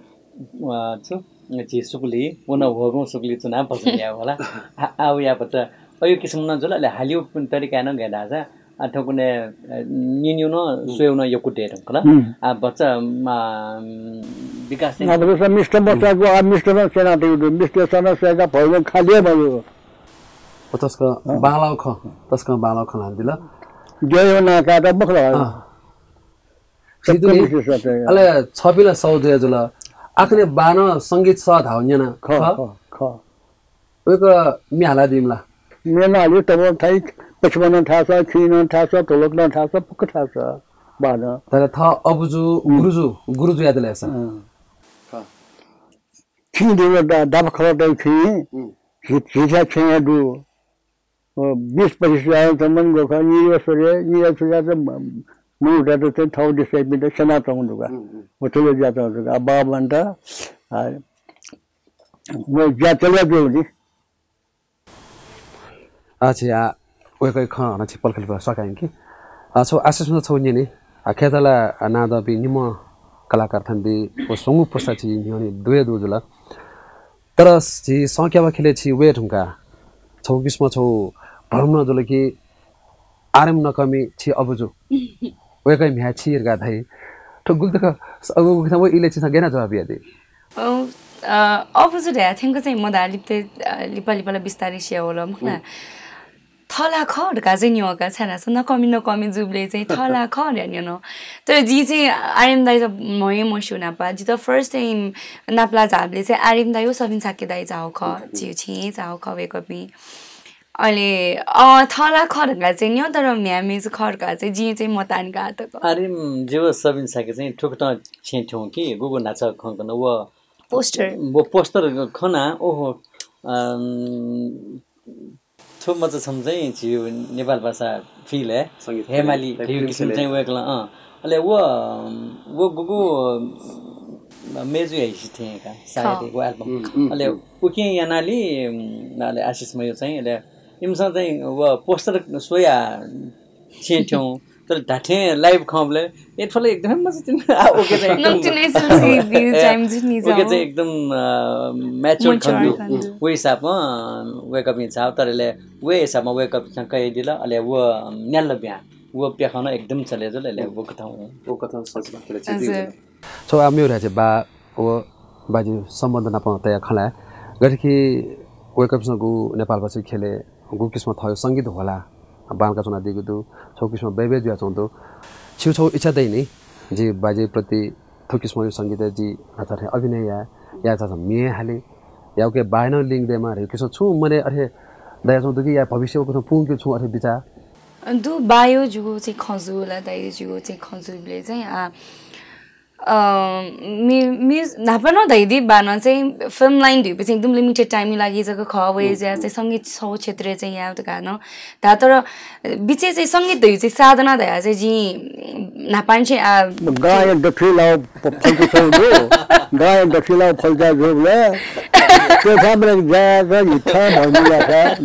अ, छु, झी सुकुली, व नं ह्वःगु सुकुली च्वनाः भजन याये वल। आ, आ, वया भचा अय् किसिम नं जुल, अले हालिउ तरिकाय् नं गय् धाःसा, आ, थौंकन्हय्, अ, न्यनेउ नं, स्वयेउ नं यक्व दये धुंकल। हम्म। आ, भचा, आ, विकास चाहिँ अब जस्तो मिस्टर मसाको, आ, मिस्टर नं स्यनातयो दु, मिस्टर सन स्वयेका भजन खालि हे मजू। ओ, तसकं बांलाउ खँ, तसकं बांलाउ खँ ल्हानादिल। जय हो ना का त बखला। अँ। झी दुने, अले छपिं ला सौ जुया जुल। आखने बानं संगीत सः धाउ न्यना। ख, ख? ख, ख। वय्कः म्ये हालादीम्ह ला? म्ये नं हाली, तब थाइ, पछिबनं थाय् स, खिं नं थाय् स, ढोलक नं थाय् स, फुक्क थाय् स, बानं। तर थः अबुजु, हम्म। गुरुजु, गुरुजु यात ले स। अँ। ख। खिं दिल दा-, दाब खलत खिं। हम्म। झी, झीथाय् छेँय् हे दु। व बिस पच्चिस हजार त मन गयो खः, निरेश्वरय्, निरेश्वरया त म-, मनूतय्त चाहिँ थःगु देशय् पिन्त स्यनातःगु दु का। हम्म, हम्म। व थुलि जुयातःगु दु का। आ, बाः मन्त, आ, व ज्या चले जुल नि। अच्छा, आ, वय्कःया खँ हानं छि पलख लिपा सकायंकि। आ, छगू आशिष मन्त छगू न्यने, आ, खय्‌त ला, आ, नांदंपिं निम्ह कलाकार थन दु, व स्वंगू पुस्ता छि न्ह्यःने दु हे दु जुल। तर झी संक्याबा ख्यलय् छि वये धुंकाः छगू किसिमं छगू भ्रम नं जुल कि आर्यम नकःमि छि अबुजु। वय्कःया म्ह्याय् छि धकाः धाइ। थ्व गुलि तक स-, अ, व, व, व इलय् छिसं गय् यानाः जवाफ बियादी? अ, अ, अबुजु धयाः थ्यंक चाहिँ मधाः लिपा, अ, लिपा लिपा ला बिस्तारै स्यू वल, मखु ला। हुँ। थः ला खः धकाः चाहिँ न्यं का, छाय्‌धाःसा नकःमि नकःमि जूबलय् चाहिँ थः ला खः धयाः न्यन। तर जिं चाहिँ आर्यम दाइ त म्हं हे मस्यू नापं। जितः first time नापलाः झाःबलय् चाहिँ आर्यम दाइ व सबिन शाक्य दाइ झाःगु खः। हुँ। झी छेँय् झाःगु खः वय्कःपिं। अले, अँ, थः ला खः धकाः चाहिँ न्यं, तर म्ह्याय् मेजु खः धकाः चाहिँ जिं चाहिँ मतानि का तक। आर्यम जि व सबिन शाक्य चाहिँ थुकथं छेँय् थ्यंगु कि गुगु न्हाचः खंकन व poster। व poster खना, ओहो, अम, थ्व मचा छम्ह चाहिँ झी नेपाल भाषा field हे संगीत हेमाली field, भिउ किसिम चाहिँ वय्कलं, अँ। अले व, व गुगु, अ, मेजु हे हिसि थें का, सायद खः। व album। उम्, उम्, अले उम्। उकिं यानालि, उम्, अले आशिष मयु चाहिँ, अले इमिसं चाहिँ व poster स्वया छेँय् थ्यंगु, तर धात्थें live खंबलय् ए थ्व ला एकदमै मजा तिनि। आ, ओके चाहिँ एकदम नक्तिने सिल्सी बिउ ए, time जुनि ओके जाऊ। चाहिँ एकदम, अ, mature mature खंगु। खंगु। व हिसाबं, अ, वय्कःपिं झाः, तर अले व हिसाबं वय्कःपिं कयादिल, अले व न्याल्ल ब्यां। व प्याखं नं एकदम चले जुल, अले व कथं। व कथं सच बात ले हजुर। छगू आ मेगु धाःसा बाः व बाःजिया सम्बन्ध नाप तयाः खँ ल्हाये। गथे कि वय्कःपिंसं गु नेपाल भाषा ख्यलय् गु किसिमं थःगु संगीत ह्वलाः बांलाका च्वनादीगु दु, छगू किसिमं बय्बय् जुयाच्वंगु दु। छिगु छगू इच्छा दइ नि, जि बाःजिप्रति थ्व किसिमं संगीत जि न्हाचः थें अभिनय याये, याये छाय् म्ये हाले, या उके बाःया नं link दयेमा धइगु किसिमं छुं मनय् अथे दयाच्वंगु दु कि या भविष्यय् उकथं पूवंकेगु छुं अथे बिचाः? दु, बाःया जिगु चाहिँ खँ जू ला, दाइया जिगु चाहिँ खँ जूबलय् चाहिँ, आ, अ, मे-, मे-, न्हापा नं धयादी, बाःनं चाहिँ film line धइगु चाहिँ एकदम limited time या लागि जक खः, वय् जुयाः चाहिँ संगीत छगू क्षेत्रय् चाहिँ याये धकाः नं धाः, तर बिचय् चाहिँ संगीत धइगु चाहिँ साधना धयाः चाहिँ जिं न्हापांनिसें, आ, गांया दथुइ लाव फ-, फल्कु छगू दु, गांया दथुइ लाव फल्कु जूबलय्, पेथाबलय् जाय्‌क हिथाय् भर्मु याःसा,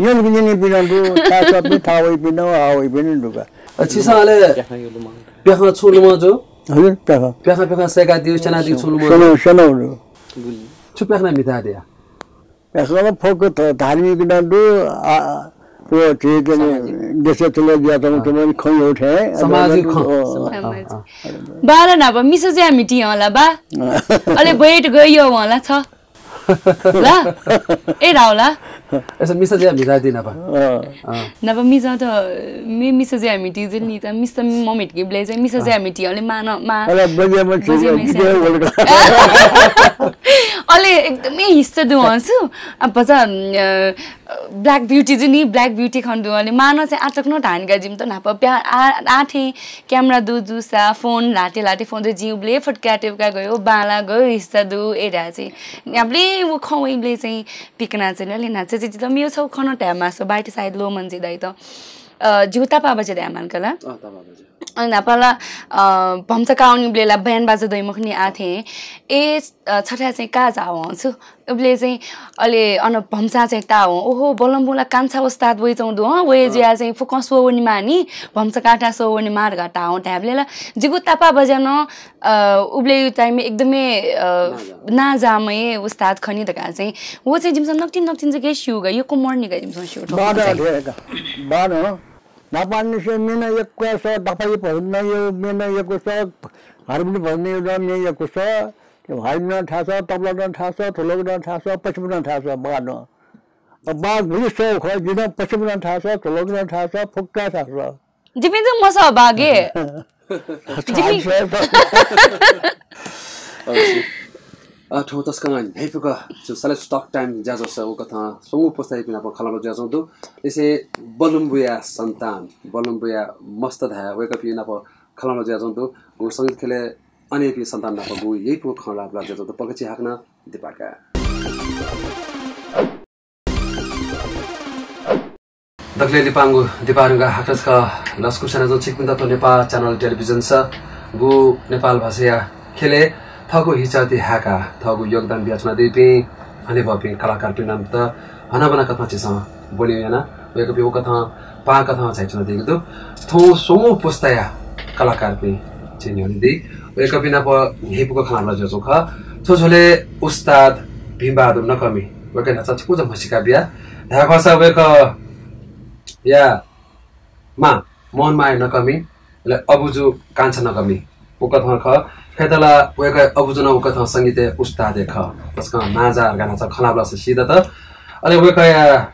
न्यनीपिं न्यनीपिं नं दु, थासःपिं थावइपिं नं, हावइपिं नं दु का। अ, छिसं अले प्याखं छुं लुमं जू? हजुर, प्याखं। प्याखं, प्याखं सय्‌कादीगु, स्यनादीगु छुं लुमं जू? स्यनागु, स्यनागु दु। छु प्याखं म्हितादिया? प्याखं फक्व ध-, धार्मिक नं दु, आ, व झी चाहिँ सामाजिक। देशय् चले जुयाच्वंगु अँ। चाहिँ खँ यःगु थें। सामाजिक खँ। अँ। सामाजिक। अँ, अँ। बाःला न्हापा मिसा जुयाः म्हिती हं ला बा? अँ। अले बैठ गयो हं ला छ? ला? ए राव ला? यसो मिसा जुयाः म्हितादी न्हापा। अँ। अँ। न्हापा मिसा त, मे मिसा जुयाः म्हिती जुल नि त, मिसा मम्हितकेबलय् चाहिँ मिसा जुयाः म्हिती, अले मा न, मा अले बजे म बजे म इथे बोल। अले एकदमै हिस्सा दु हंसु। अब भचा, अ, black beauty जु नि, black beauty खन दु, अले मा न चाहिँ आतक न धान का जिम त न्हापा प्या, आ, आथे camera दु जुसा, phone ल्हाते ल्हाते phone दु जिउ ब्ले फटका टेपका गयो, बाला गयो, हिस्सा दु, एरा चाहिँ। न्याब्ले उ खवै ब्ले चाहिँ पिकना चाहिँ, अले न्हाचा चाहिँ जित मियो छौ खन टाइम मासो, बाइट साइड लो मन जि दाइ त। अ, जिउ तापा बजे दाइ मान कला। अँ, तापा बजे। अ, न्हापाला, अ, भम्चा काउनी ब्ले ला band बाजा दइ मखनी आथे। ए, अ, छठा चाहिँ का जाओ हंसु। उबले चाहिँ अले अन भम्चा चाहिँ ताओ। ओहो, बलम्बुला कान्छा उस्ताद वइ चौं दु, हँ, वइ जुया चाहिँ फुकं सो वनि मानी, भम्चा काटा सो वनि मार गा ताओ। ढ्याब्ले ला जिगु तापा बजे न, अ, उबले time एकदमै, अ, ना जा। ना जामय उस्ताद खनी धका चाहिँ। वो चाहिँ जिमसन नक्तिन नक्तिन जगे स्यू गा, यो को morning गा जिमसन स्यू ठो बादा चाहिँ। धेर का। बादा। न्हापांनिसें मेन यक्व स, दफाइ भजन यो मेन यक्व स, हारमोनी भजन यो मेन यक्व स, त्यो हारमोनी थास, तबला थास, ढोलक थास, पछिपुना थास, बान। अब बा गुलि स ख, जिन पछिपुना थास, ढोलक थास, फुक्का थास। जिपिं चाहिँ मस बागे। जिपिं अ, थ्व तसकं न्ह्याइपुक छु साले Talk Time ज्याझ्वलय् उकथं स्वंगू पुस्तायापिं नाप खँल्हाबल्हा जुयाच्वंगु दु। इसे बलुम्बुया सन्तान, बलुम्बुया मस्त धाये वय्कःपिं नाप खँल्हाबल्हा जुयाच्वंगु दु। गु संगीत ख्यलय् अनेपिं सन्तान नाप गु यइपुक खँल्हाबल्हा जुयाच्वंगु दु। पलख चिहाकनं दिपाका। दकलय् लिपांगु दिपारुंगा हाकस खः लसकुस यानाच्वना छिकपिन्त थ्व नेपाः च्यानल टेलिभिजन स गु नेपाल भाषाया ख्यलय् थःगु हिचाःति हाय्काः थःगु योगदान बियाच्वनादीपिं हनेबहःपिं कलाकारपिन्त हनाबना कथं झीसं ब्वने याना वय्कःपिं उकथं पाहां कथं झायाच्वनादीगु दु। थौं स्वंगू पुस्ताया कलाकारपिं झी न्ह्यःने दइ। वय्कःपिं नाप न्ह्यइपुक खँ ल्हानाबिज्याच्वंगु खः। थ्व झ्वलय् उस्ताद भीमबहादुर नकःमि वय्कःया न्हाचः छकूचा म्हसीका बिया। धायेखःसा वय्कःया मां मोहनमाया नकःमि, अले अबुजु कान्छा नकःमि उकथं खः। खय्त ला वय्कःया अबुजु नं उकथं संगीतय् उस्ताद हे खः। तसकं नांजाःगु न्हाचः खँ ल्हाःसा सीदत। अले वय्कःया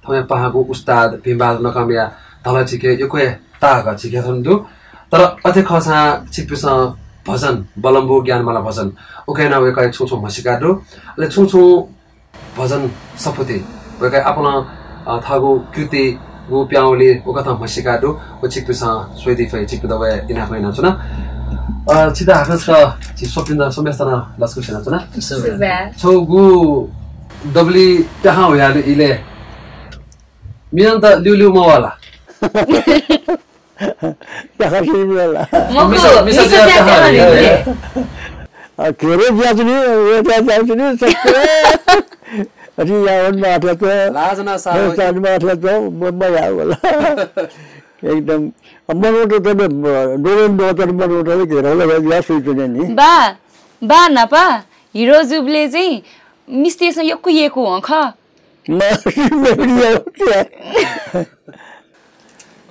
थौंया पाहांगु उस्ताद भीमबहादुर नकःमिया धलः झीके यक्व हे ताःहाकः झीके थन दु। तर अथे खःसां छिकपिन्सं भजन, बलम्बु ज्ञानमाला भजन, उकी नं वय्कःया छुं छुं म्हसीका दु। अले छुं छुं भजन सफुती वय्कःया आपालं, अ, थःगु कृतिगु प्याउँलि उकथं म्हसीका दु। व छिकपिन्सं स्वयादी फइ, छिकपिन्त वया इनाप यानाच्वना। अ, छित हाकस खः, झी स्वपिन्त स्वम्हेसित नं लसकुस यानाच्वना। सुभाय्। छगू दबुलिइ प्याखं हुयालु इलय् मियान्त ल्यूल्यू मवः ला? प्याखं सिनि मिला ला? मखु, मिसा, मिसा जुया जुया प्याखं प्याखं हुयालु। हुयालु। अ, खेरो ज्याचुनी, वे ज्याचुनी, सत्य। अरे, या वन माथ्याच्वं। लाज ना सारो। सारो माथ्याच्वं, म, म या वला। एकदम। अ, मनोट त, अ, डोरेन डोतर मनोट त घेरौला या सुइचुने नि। बा, बा नापा, हिरो जुबले चाहिँ मिस्तेसं यक्व येकू हं खः। म, मेमरी या।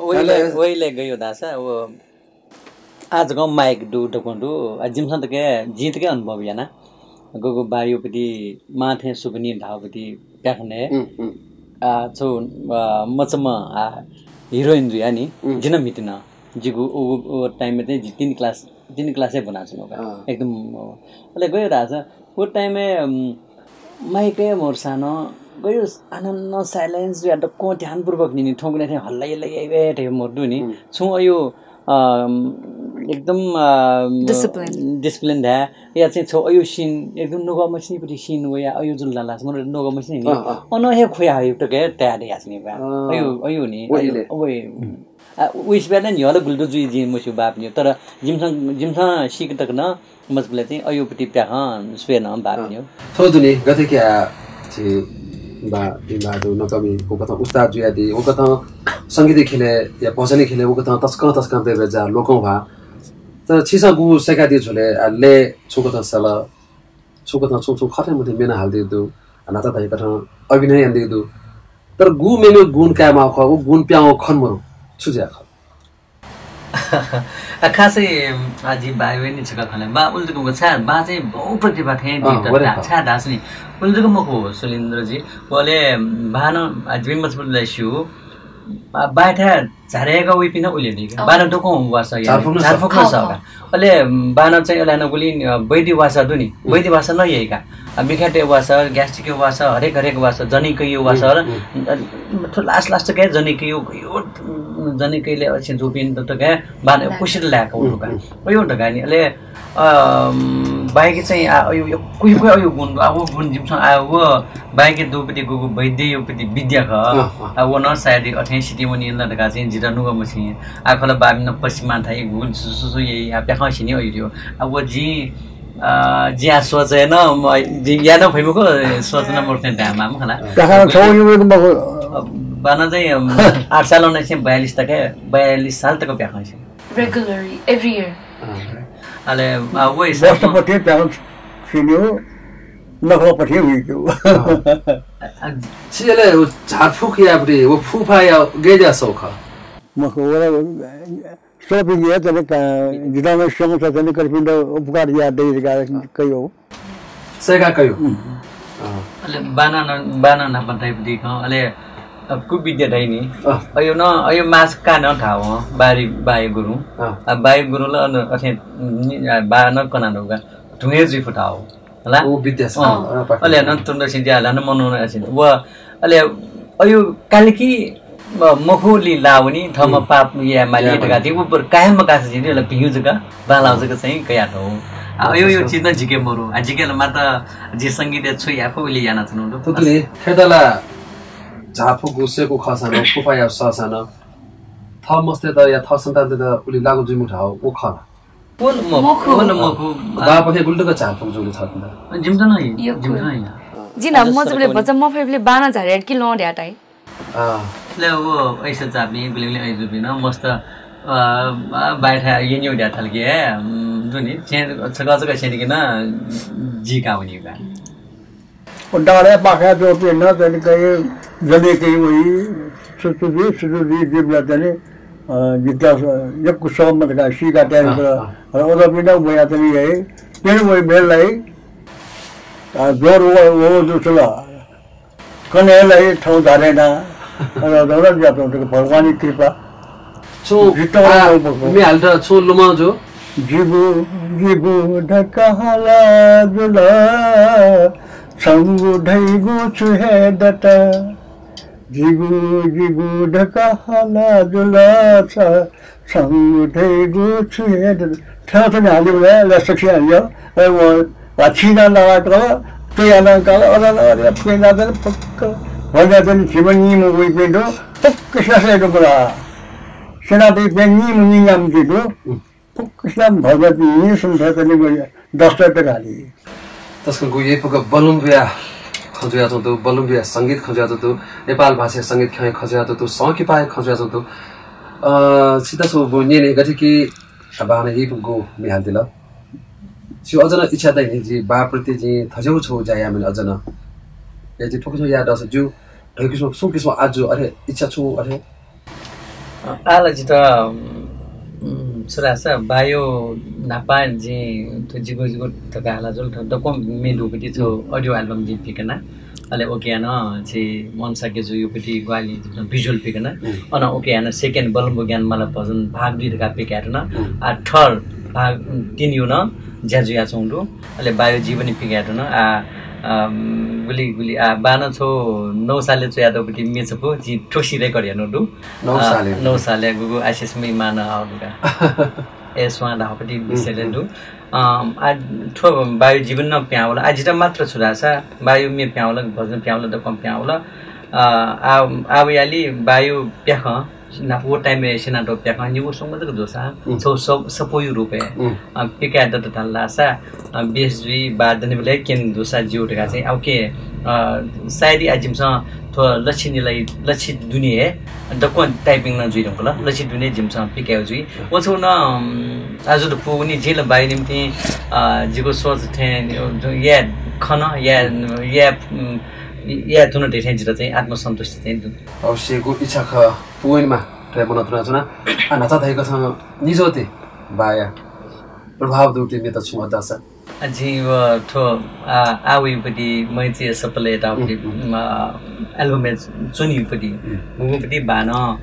ओइले, ओइले गयो दासा, वो आजकं माइक दु, दक्वं दु। आ, जिमिसं तके, जिं तके अनुभव याना। गगु बायुपति माथें सुकनी धावपति प्याखने। हम्म, हम्म। आ, छौ, आ, मचम, आ, हिरोइन जुया नि, हम्म। जिन मितिन। जिगु उ, उ, उ टाइमय् चाहिँ जि तीन क्लास, तीन क्लासय् बुनाच्वना का। अँ। एकदम, अ, अले गयो दासा, उ टाइमय्, अम, माइकय् मोरसां नं गयो आनन्द silence जुया दक्वं ध्यानपूर्वक निनि थौंकन्हय् थें हल्ला यल्ला याइबे धयो मोर दु नि। हम्म। छुं अयु, अम, एकदम, अम, discipline। Discipline धाये या चाहिँ छौ अयु scene एकदम नुगः मछिनिपति scene वया अयु जुल लालास मोर नुगः मछिनि नि। अँ, अँ। अन हे खुया हयु तके तयार यास नि बा। अँ। अयु, अयु नि, वहिले। अयु, वय्। हम्म। आ, उइस बेला न्ह्यः ला गुलि दु जुइ जिं मस्यू बाप न्यू, तर जिमिसं, जिमिसं सीक तक नं मजबुले चाहिँ अयुपति प्याखं स्वये नं बाप न्यू। थ्व दुनि गथे कि आ, झी बा, भीमबहादुर नकःमि उकथं उस्ताद जुयादी, उकथं संगीत ख्यलय् या भजन ख्यलय् उकथं तसकं, तसकं बेबे जा लोकं भा। तर छिसं गु सय्कादी झ्वले, आ, ले छुकथं सल, छुकथं छु, छु खथे मथे मेना हालदी दु, आ, नाता धाइ कथं अभिनय यानदी दु। तर गु मेमे गुण काये माःगु खः, उ गुण प्यां खन मरु, छु ज्या खः? आ, खासै, आ, जि बाय् वय् नि छकः खने। बा उलि जक मखु, छाय् बा चाहिँ बहु प्रतिभा थें अँ, दि वरे तता। खः। छाय् धाःसा नि, उलि जक मखु, सुलिन्द्रजी। वले बानं, आ, जिमि मजबुत लाइस्यू। आ, बाय् थाय् झारेगा वइपिं उलि दि। अँ। बानं दक्वं वासः या। झारफुक न झारफुक सः। न सः। अले बानं चाहिँ अले नगुलि, अ, वैद्य वासः दु नि। हम्म। वैद्य वासः न याइका। आ, मिखाय् वासः, gastric वासः, हरेक, हरेक वासः, जनिकयु वासः, हम्म, हम्म। अ, थ्व last, last के जनिकयु, यो, जनिकयले अछि जुपिं त, त के बान ला। कुसित लायक हो हम्म, का। हम्म। अयो धकानि, अले, अम, बाइक चाहिँ, आ, अयो, यो, कुइ, कुइ अयो गुण, आ, वो गुण जिमसं, आ, वो बाइक दुपति गुगु वैद्य योपति विद्या ख। अँ, अँ। आ, वो न सायद अथें सिटी मनि ला धका चाहिँ जिता नुगः मछि। आ, खला बाबिन पश्चिमा थाइ गुण सु, सु, सु, ये, आ, प्याखं सिनि अयो। आ, वो जि अ, जिं आ सोच हे न, म, जिं या न फैमुखु, सोच न मरुथें धाये माम खला। प्याखं छौ नि मरुक मखु। अ, बान चाहिँ, अम, आठ साल उन्नाइस सय बयालिस तक, बयालिस साल तक प्याखं सिनि। Regularly, every year। अँ। अले, आ, वो हिसाब वर्ष मा पति प्याखं सिन्यु, नखः पति हुइक्यु। अँ। अ, सिले उ झारफुक या बरे, वो फुफा या गय् ज्या सौ ख? मखु, वो स्वपिं हे तने का, जितः नं स्वंगू स्वचने कर्पिन्त उपकार याये दइ धकाः कयो। सय्काः कयो। उम्। अँ। अले बानं, बानं नाप धाइपति खँ, अले अब कुविद्या धाइ नि। अँ। अयो न, अयो मास का न धाव, बारी बायो गुरु। अँ। आ, बायो गुरु ल अन अथे नि, आ, बानं कना दौगा। धुंगे जुइ फुटाव। हला? ऊ विद्या छ। अँ। अँ, पाकि। अले न तुन्दसिं ज्या ला न मनू न असिन। व, अले अयु कालिकी, अ, मखुलि लावनी, थम हम्म। पाप या माली या धका माली। दी, उ पर कायम कास जिन, अले भियु जका, बालाव जका चाहिँ कया दो। आ, अयु यो अच्छा। चिज न जिके मरु। आ, जिके ल माता जि संगीत छु या फुलि याना चनु दो। तुतुले, खेतला झारफुक गुसेको खःसां नं, फुफाया सःसां नं, थः मस्तय्त या थः सन्तानतय्त उलि लागु जुइमु धाःगु खः ला? व न मखु, मखु। व न मखु। बापखे गुलि तक झारफुक जुल छाय् ला? जिमित नं हे, यक्व। जिमित नं हे। जिं न्हापा मजूबलय् भचा मफइबलय् बाना झारे कि लं ध्याताइ। अँ। ले व ऐसा चापिं गुलिगुलि ऐजुपिं नं मस्त, अ, अ, बाय् थाय् यंयु ध्याथल कि, ए, उम्, दुनि, छेँ, छकः छकः छेँ दिके नं जी का वनी का। व डाँडाय् पाखाय् च्वंपिं नं तनि कहीं जले कहीं वइ, सुतु जुइ, सुतु जुइ, जुइबलय् तनि, अ, जितः यक्व सः मदुका सीका तये अँ, धुंकल। अँ। अले अजःपिं नं वया तनि याइ, पिने वइ मेल लाइ। अ, जोर व, व दुसल। कन्हय् लाइ थौं धारेना। अले अजः नं जुयाच्वंतुक भगवानया कृपा। छु जितः आ, वल बखु। म्ये हालेत छु लुमं जु? जिगु, जिगु धकाः हाला जुल, छंगु धइगु छु हे दत। जिगु, जिगु धकाः हाला जुल, छ, छंगु धइगु छु हे दत। थ्यंथन हालिबलय्, लय् सकसिनं हालियो। अले व, व छिं नं लाकाल, तुयां नं काल, अले, अले, अले, फुइँ नादन फक्क, भजा दन झिम्ह निम्ह वइपिं दु, फक्क स्यासय् दु बला। सेनापतिपिं निम्ह नियाम्ह दु। फुक्कसिनं भजन निं सुन्थय् तनिगु दस्तय् तक हाली। तसकं गु यइपुक बलुम्बुया खँ जुयाच्वंतु, बलुम्बुया संगीत खँ जुयाच्वंतु, नेपाल भाषाया संगीत खँ जुयाच्वंतु, संकिपाया खँ जुयाच्वंतु। अ, छितः छु गु न्यने गथे कि बानं यइपुक गु म्ये हालादिल। छु अझ नं इच्छा दइ नि, जि बाप्रति जिं थज्याःगु छगू ज्या यायेमानि अझ नं। या जि थुकिसिमं याये दःसा ज्यू, धइगु किसिमं, सुं किसिमं आजु अथे इच्छा छु अथे? अ, आः ला जितः, उम्, छु धाःसा बायु न्हापा जिं थ्व जिगु जिगु धकाः हाला जुल, थ्व दक्वं म्ये दुगुति थ्व audio album जिं पिकना। अले उकिया नं झी मोहन शाक्य जुयुगुति ग्वाहालि visual पिकना। हम्म। अन उकिया नं second बलुम्बु ज्ञानमाला भजन भाग दुई धकाः पिकायेधुन। हम्म। आ, third भाग, उम्, तीन यु नं ज्या जुयाच्वंगु दु। अले बायु जीवनी पिकायेधुन। आ, अम, गुलि, गुलि, आ, बानं छगू नौ सालय् च्वयातःगुति म्ये छपु, जिं थुगुसी record यानागु दु। नौ आ, सालय्? नौ सालय् गुगु आशिष मिमानं आउदुगा। ए स्वां धाःगुति हम्म, विषयलय् हम्म। दु। अम, आ, थ्व बायु जीवन नं पिहां वल। आ, जितः मात्र छु धाःसा, बायु म्ये पिहां वल, भजन पिहां वल, दक्वं पिहां वल। आ, आ, आ वयालि बायु प्याखं न्हापा व time-य् स्यनातःगु प्याखं निगू स्वंगू जक जूसां, उम्। छगू स-, सपोयु रूपय्, उम्। अ, पिकाये दत धाल धाःसा, अ, बेस जुइ, बा दनेबलय् क्यने दुसा ज्यू धकाः चाहिँ, अ, OK, अ, सायद आ जिमिसं थ्व लछि निलाइ, लछि दुने हे दक्वं typing नं जुइ धुंकल। लछि दुने जिमिसं पिकायु जुइ। व छगू नं, अम, आजु त पूवनी, जिं ला बायु निंतिं, अ, जिगु सोच थें, अ, या खन, या, या, उम्, या धुन धइथें जितः चाहिँ आत्मसन्तुष्टि चाहिँ दु। अवश्य गु इच्छा खः। पूवनेमा धयाः मनंतुनाच्वना। आ, न्हाचः धइकथं निज्वःति बाया प्रभाव दुगुति म्येत छुं अदासा। आ, जिं व थ्व, आ, आ वइपति मैत्रीया सफलता पति, उम्, उम्। आ, album-य् च्वनीपति, उम्। गुगुपति बानं,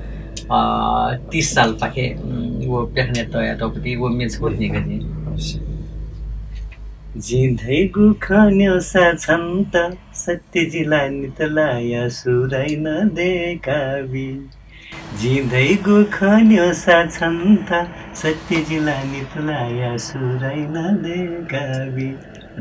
आ, तीस साल पाखे, उम्, व प्याखनय् तयातःपति व म्ये छगू न्यंका जिं। अवश्य। जिं धइगु खँ न्यंसा छन्त सत्य जिला नितलाया सुराइन देकाबी। जिं धइगु खँ न्यंसा छन्त सत्य जिला नितलाया सुराइन देकाबी।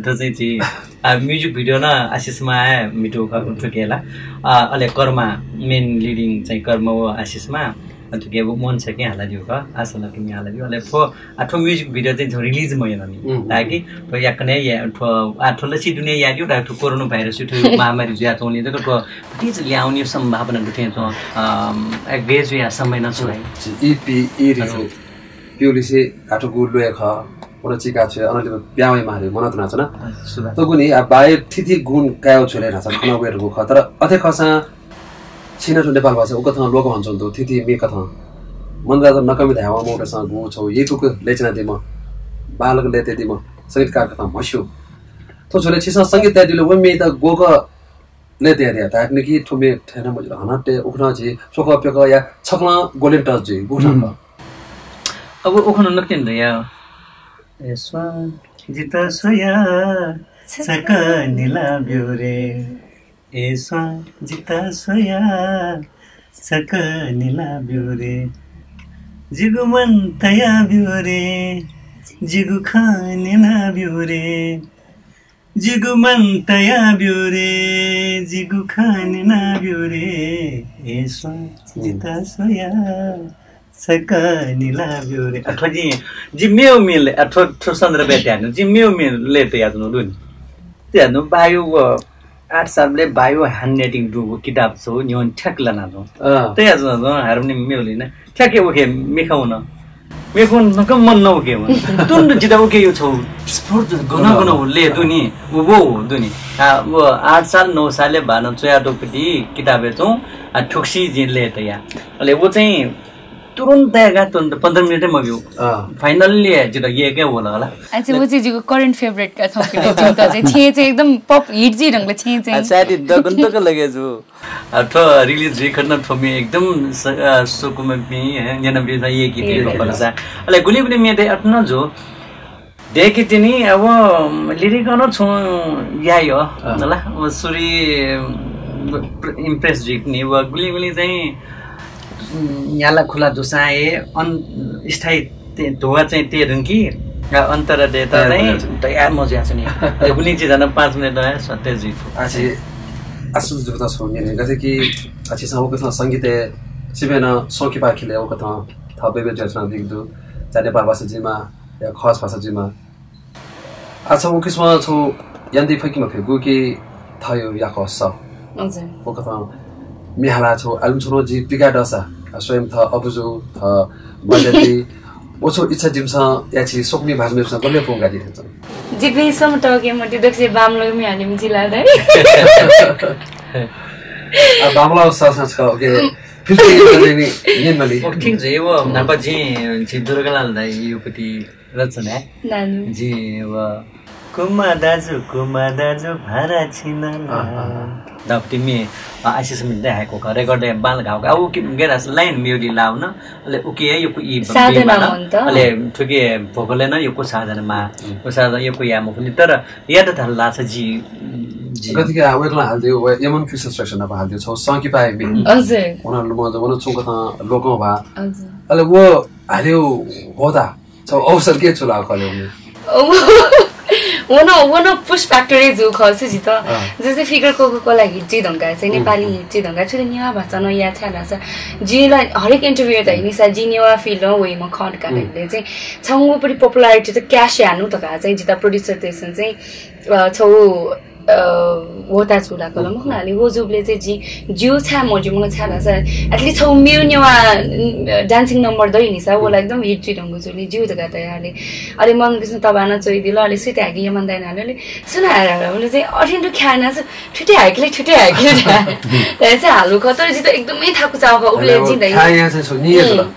थ्व चाहिँ झी, आ, music video नं आशिष मां हे म्हितू खः, थुके ला। आ, अले कर्मा, main leading चाहिँ कर्मा व आशिष मां, थुके व मोहन शाक्यं हालादिउ खः, आशा लक्ष्मीं हालादिउ। अले थ्व आ, थ्व music video चाहिँ थ्व release मयानानि। उम्, उम्। ताकि थ्व याकनं या, थ्व, आ, थ्व लछि दुने यादिउ, ताकि थ्व कोरोना भाइरस थ्व महामारी जुयाच्वंगुलिं जक थ्व भतिचा ल्याहांगु सम्भावना दु थें च्वं, अम, आ, गय् जुया समय नं छु भाइ। EP, ई रिजु हजुर। पिउलिसे हाथुगु ल्वय् खः, अन चिका छ्वये, अनंलि पिहां वयेमाः धइगु मनंतुनाच्वना। हजुर, सुभाय्। थुगुनि, आ, बाया थीथी गुण कायेगु छु ले न्हाचः खनावये धुंकूगु खः, तर अथे खःसां छिं नं थ्व नेपाल भाषा उकथं ल्वकं हनाच्वंतु, थीथी म्ये कथं। मनराजा नकःमि धायेवं मखुतसं गु छगू यइपुक लय् च्वनादीम्ह, बांलाक लय् तयादीम्ह संगीतकार कथं म्हस्यू। थ्व झ्वलय् छिसं संगीत तयादीबलय् व म्येयात ग्वःगु लय् तयादिया धायेधुन कि थ्व म्ये थथे नं मजिल, हानं तये, उखुन्हु झी स्वखः प्यखःया छकलं ग्वले नं touch जुइ, उखुन्हु हम्म। खः। अब उखुन्हु नकतिनि धया। ए स्वां जितः स्वया छकः निला ब्यु रे। ए स्वां जितः स्वया छकः निला ब्यु रे। जिगु मन तया ब्यु रे। जिगु खँ न्यना ब्यु रे। जिगु मन तया ब्यु रे, जिगु खँ न्यना ब्यु रे, ए स्वां जिता स्वया छकः निला ब्यु रे। अ, थ्व जिं, जि मेव मिले, अ, थ्व, थ्व सन्दर्भय् त्यानु, जि मेव मिले तयाच्वनु दु नि। त्यानु बायो व आठ सालले बायो ह्यान्ड राइटिङ दुगु किताब छौ न्ह्यवने ठ्याक लाना दु। अँ। तयाच्वना दु, हार्मोनियम मेव लिना। ठ्याक्कै उखे मिखा वन। मिखा वन नक मन न उखे वन। तुन्त जिता उखे यो छौ। स्फूर्त गन गन व ले दुनि, उ वो दुनि। आ, व आठ साल, नौ सालले बानं च्वया दु पति किताबय् तुं, आ, थुक्सी जिं ले तया। अले व चाहिँ तुरुन्त तयाका तुरुन्त पन्ध्र मिनेट मब्यू। अँ। Finally जिता ये के वल होला। अच्छा, व चाहिँ जिगु current favourite का थौंकन्हय् जिउत चाहिँ छेँ चाहिँ एकदम pop hit जुइ धुंकल छेँ चाहिँ। आ, साथी दगुन तक लगे जु। आ, थ्व release जुइ खन थ्व म्ये एकदम स-, आ, सुकुम म्ये, हे, न्यनापिं हे गीत हे, हे, हे। अले गुलि गुलि म्ये दे अथें नं जु। देखे तिनि अब lyric नं छुं यायो, अँ। नला, अब सुरी, अ, impress जुइपिनि, व गुलि गुलि चाहिँ, उम्, न्याला खुला दुसां हे अन-, स्थायी ते-, धुवा चाहिँ ते धुंकी, आ, अन्तर देता तयार चाहिँ मजुया छु। तयार मजुया छु नि। यो गुलि चिज न पाँच मिनेट दया सत्य जुइफु। आछि असुल जुगुत छौ न्यने गथे कि आछि सा उकथं संगीत सिबेन सौंकिपा खिले उकथं थ बेबे जर्सन दिग दु। जा नेपाल भाषा जिमा या खस भाषा जिमा। अच्छा, उकिसं छौ यान्दी फैकिमा फेगु कि थयो याको स। हजुर। उकथं मिहाला छौ album छौ जि पिका दसा, आ, स्वयं थ अबुजु, थ बजती, ओ छौ इच्छा जिमसं याछि सोकमी भाजु मेपसं गले पोंगा दि। जिपिं सम टके मति दक्ष बामलो मि हालिम जिला दे। आ, बामलो स स छ, ओके। फिर से ये बजाइने, ये मली। ओ, ठीक छ, वो नापा जि, जि दुर्गालाल दाइ, यो पति रचना है। नानु। जि, वो। कुमा दाजु, कुमा दाजु, भारा छिना ला। अँ, अँ, अँ। दब तिमी, अ, आशिष मिन्ते हाय्‌कू का, record दे बाल घाव का। आ, उ कि, गेरा line म्यूजिक लाव न, अले उके यो कु ई साधना बाल, मन्त। अले थुके vocal न यो कु साधना मा, हम्म। उ साधना यो कु या मखुनि, तर याद धल्ला छ जि, जि। गतिके आ, वेकला हाल दियो, वे यमन कृष्ण श्रेष्ठ नापा हाल दियो, छौ संकी पाए बे। हम्म। हजुर। उना लुमन, उना चुंक था लोकं भा। हजुर। अले वो हाल्यो होता। छौ अवसर के चुला कले हुने? वो न, वो न push factor जु खस जित। अँ। जैसे figure को, को, को लागि ची धंका, चाहिँ हम्म, नेपाली हम्म। ची धंका, छुले नेवा भाषा न या छ्या भाषा। जिला हरेक interview त हम्म। निसा जि नेवा field न वइ म खन का हम्म। ले चाहिँ छंगु परि popularity त cash यानु त का, चाहिँ जिता producer तेसन चाहिँ, अ, छौ अ, वता चुला कलम हम्म। हुनाले वो जुबले चाहिँ जि, जिउ छा म जिउ म छा भाषा, at least छौ मेउ नेवा, अ, dancing number दइ निसा, वो हम्म। एकदम hit जुइ धंगु जुले, जिउ धका तयाले। अले मन किसिम तबाना चोइ दिल, अले सुते हागे यमन दाइ नाले, अले सुना हारा, उले चाहिँ अठिन दु ख्याना छ, ठुटे हाइकले, ठुटे हाइकले। तै चाहिँ हालु ख, तर जित एकदमै थाकु चाउ ख, उले अले वो जिन दाइ। ख्या या चाहिँ छौ, नि ये हम्म। जुल।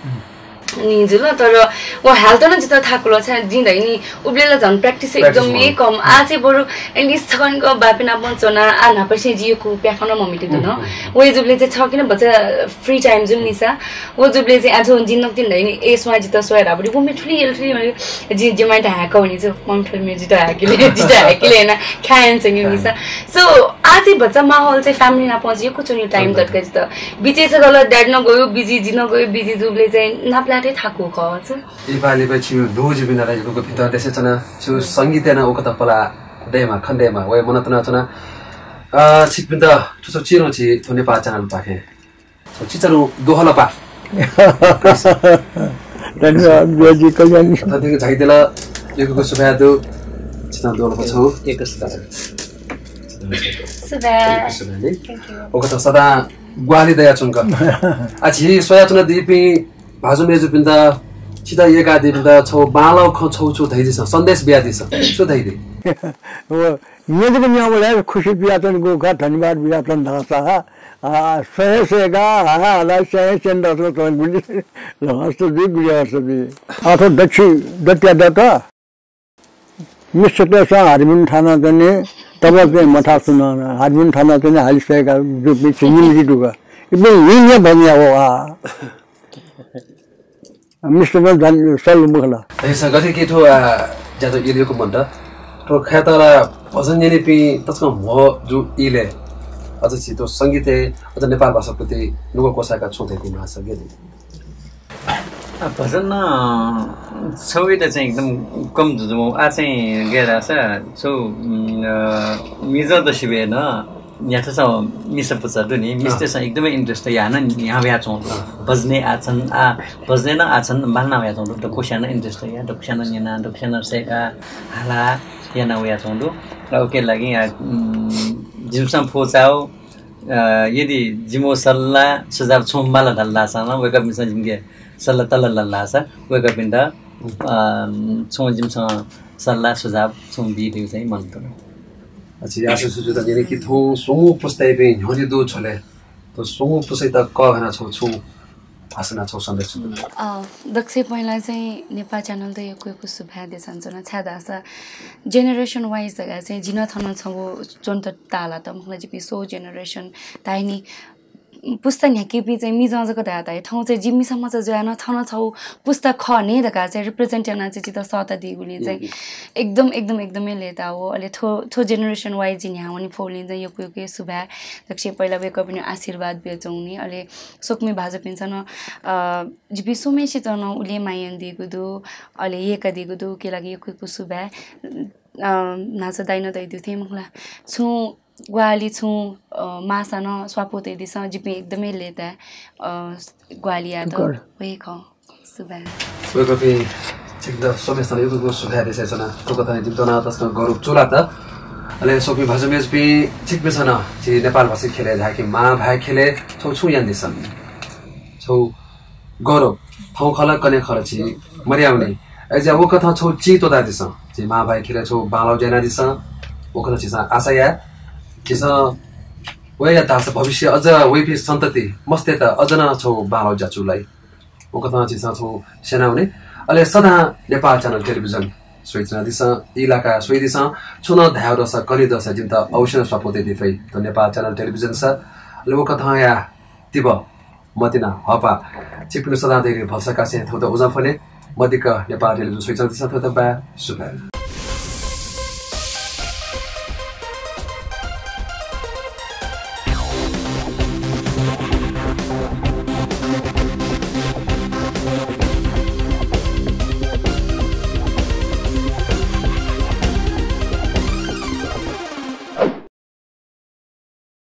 नि जुल, तर वो हाल त न जित थाकुल छ, जिन दाइ नि, उबले ला झन practice practice एकदमै कम। आ चाहिँ बरु at least छकन क बापिना बन चना, आ नापसे जियो कु प्याखन ममिते दु न। हम्म, हम्म। वो जुबले चाहिँ छ किन बच्चा free time जुल निसा, वो जुबले चाहिँ आज जिन नक दिन दाइ नि, ए स्वां जित सोया राबडी, वो मे ठुली एल ठुली, जि, जि माइ ढाक वनी जो, मम ठुली मे जित हाकिले, जित हाकिले ना, खायन चाहिँ नि निसा। So, आ चाहिँ बच्चा माहौल चाहिँ family ना पहुँच यो कुछ नि time दत गज त। बिचे छ गल dad न गयो, busy, जि न गयो, busy जुबले चाहिँ नापलाटे थाकु ख छ। नेपाली बै छु लो जि बिना ला यक्व भित्र देशे चना, छु संगीत न उकत पला देमा, खण्डेमा, वै मन तना चना। अ, छिपिन्त, छु छु चिरो छि, थो नेपाल channel पाखे। छु चिचरो दोहला पा। धन्यवाद, ब्याजी कल्याण। धन्यवाद झाइदेला, यक्व सुभाय् दु, छिना दोहला पा छौ। एक सुभाय्। सुभाय्। सुभाय् नि। Thank you। उकत सदा ग्वाहालि दया चुंक। आ, झी स्वया चुना दिपिं भाजु मेजुपिन्त छिता येका दिपिन्त छौ बांलाउ खँ छौ छु धैदिसँ, सन्देश बियादिसँ, छु धैदे? वो, न्यजक न्यावले खुशी बियातन गो का धन्यवाद बियातन धकासा, आ, सहे सेगा, हागा, हाला, सहे सेन दस तन गुली, हस्त बी, गुली हस्त बी। आ, थो दक्षि, दत्या दत्ता। मिस्टर तेसा हारिमुन थाना तने, तब पे मथा सुना, हारिमुन थाना तने, हाली सेगा, जो पे छिनिम जी दुगा। इबे ये ने बनिया हो, आ। मिस्टर में जान, सल मुखला। ए, स गथे के थो, आ, ज्यादा इलियो को मंता। थो खैतला भजन न्यनेपिं तसकं म्हो जु इले। अझ छि थो संगीत हे, अझ नेपाल भाषा प्रति नुगः कोसाका छुं धैपिं भाषा गे दे। अ, भजन नं छगू त चाहिँ एकदम कम जुजुं वं। आः चाहिँ गय् धाःसा छगू, उम्, अ, मिजं दसिबय् नं न्ह्याथासं मिसा पुचः दु नि, मिस्तय्सं एकदमै interest याना न्ह्यावयाच्वं दु। भजनय् आः छन, आः भजनय् नं आः छन बांलाना वयाच्वं दु। दक्वस्यां नं interest या, दक्वस्यां नं न्यना, दक्वस्यां नं सय्का, हाला याना वयाच्वं दु। अ, उकिया लागि, अ, उम्, जिमिसं फुचाःगु, अ, यदि जिमिगु सल्लाह सुझाव छुं माल धाल धाःसा नं वय्कःपिन्सं जिमिके सल्लाह तल धाल धाःसा वय्कःपिन्त, अ, छुं जिमिसं सल्लाह सुझाव छुं बी धइगु चाहिँ मन्त। अच्छा, आशा सुजुता न्यने कि थौं स्वंगू पुस्तायापिं न्ह्यःने दु झ्वलय्, थ्व स्वंगू पुस्तायात कःघाना छगू छुं भाषां छगू सन्देश छु? अ, दक्वसिबय् पहिला चाहिँ नेपाः channel-त यक्व यक्व सुभाय् देछानाच्वना, छाय्धाःसा generation wise धकाः चाहिँ जि नं थन छगू च्वनेत ताःलात, मखुला जिपिं स्वंगू generation धाइ नि, पुस्ता न्ह्याकीपिं चाहिँ मिजं जक धाये धाइ, थौं चाहिँ जि मिसा मचा जुयाः नं थन छगू पुस्ता खः नि धकाः चाहिँ represent यानाः चाहिँ जितः सःतादीगुलिं चाहिँ एकदम, एकदम, एकदमै लय्ताः वः। अले थ्व, थ्व generation wise जि न्ह्यावने फुगुलिं चाहिँ यक्व यक्व सुभाय्। दक्वसिबय् पहिला वय्कःपिनिगु आशीर्वाद बियाच्वंगु नि। अले स्वकुमि भाजुपिन्सं नं, अ, जिपिं स्वम्हेसित नं उलि हे माया यानादीगु दु, अले यय्कादीगु दु, उकिया लागि यक्व यक्व सुभाय्। अ, न्हाचः दाइनं धयादीगु थें मखुला, छुं ग्वाहालि छुं, अ, माःसा नं स्वापू तयादिसँ, जिपिं एकदमै लय्ताये, अ, ग्वाहालि यायेत। शुक्र। व हे खः। सुभाय्। वय्कःपिं छिकपिन्त स्वम्हेसित नं यक्व यक्व सुभाय् देछानाच्वना। थुकथं जिमित नं तसकं गौरव चूलात। अले स्वकुमि भाजु मय्जुपिं, छिकपिन्सं नं झी नेपाल भाषी ख्यलय् धाय्कि मांभाय् ख्यलय् छगू छुं यानादिसँ। छगू गौरव, थौं खः ला कन्हय् खः ला झी मदयावनी। अय्जुयाः वकथं छगू चिं त्वःतादिसँ। झी मांभाय् ख्यलय् छगू बांलाःगु ज्या यानादिसँ। वकथं झीसं आशा याये। झीसं वया धाःसा भविष्य अझ वइपिं सन्तति मस्तय्त अझ नं छगू बांलाःगु ज्या चूलाइ। वकथं झीसं छगू स्यनावने। अले सदां नेपाः channel television स्वयाच्वनादिसँ, ई लाकाः स्वयादिसँ, छुं नं धायेगु दःसा, कने दःसा जिमित अवश्य नं स्वापू तयादी फइ। थ्व नेपाः channel television सा। अले वकथंया तिबः मतिना हःपाः छिकपिनिगु सदां तयारी भलसा कासें थौंयात उजं फ्वने। मदिक्क नेपाः television स्वयाच्वनादिसँ, थौंयात बाय्, सुभाय्।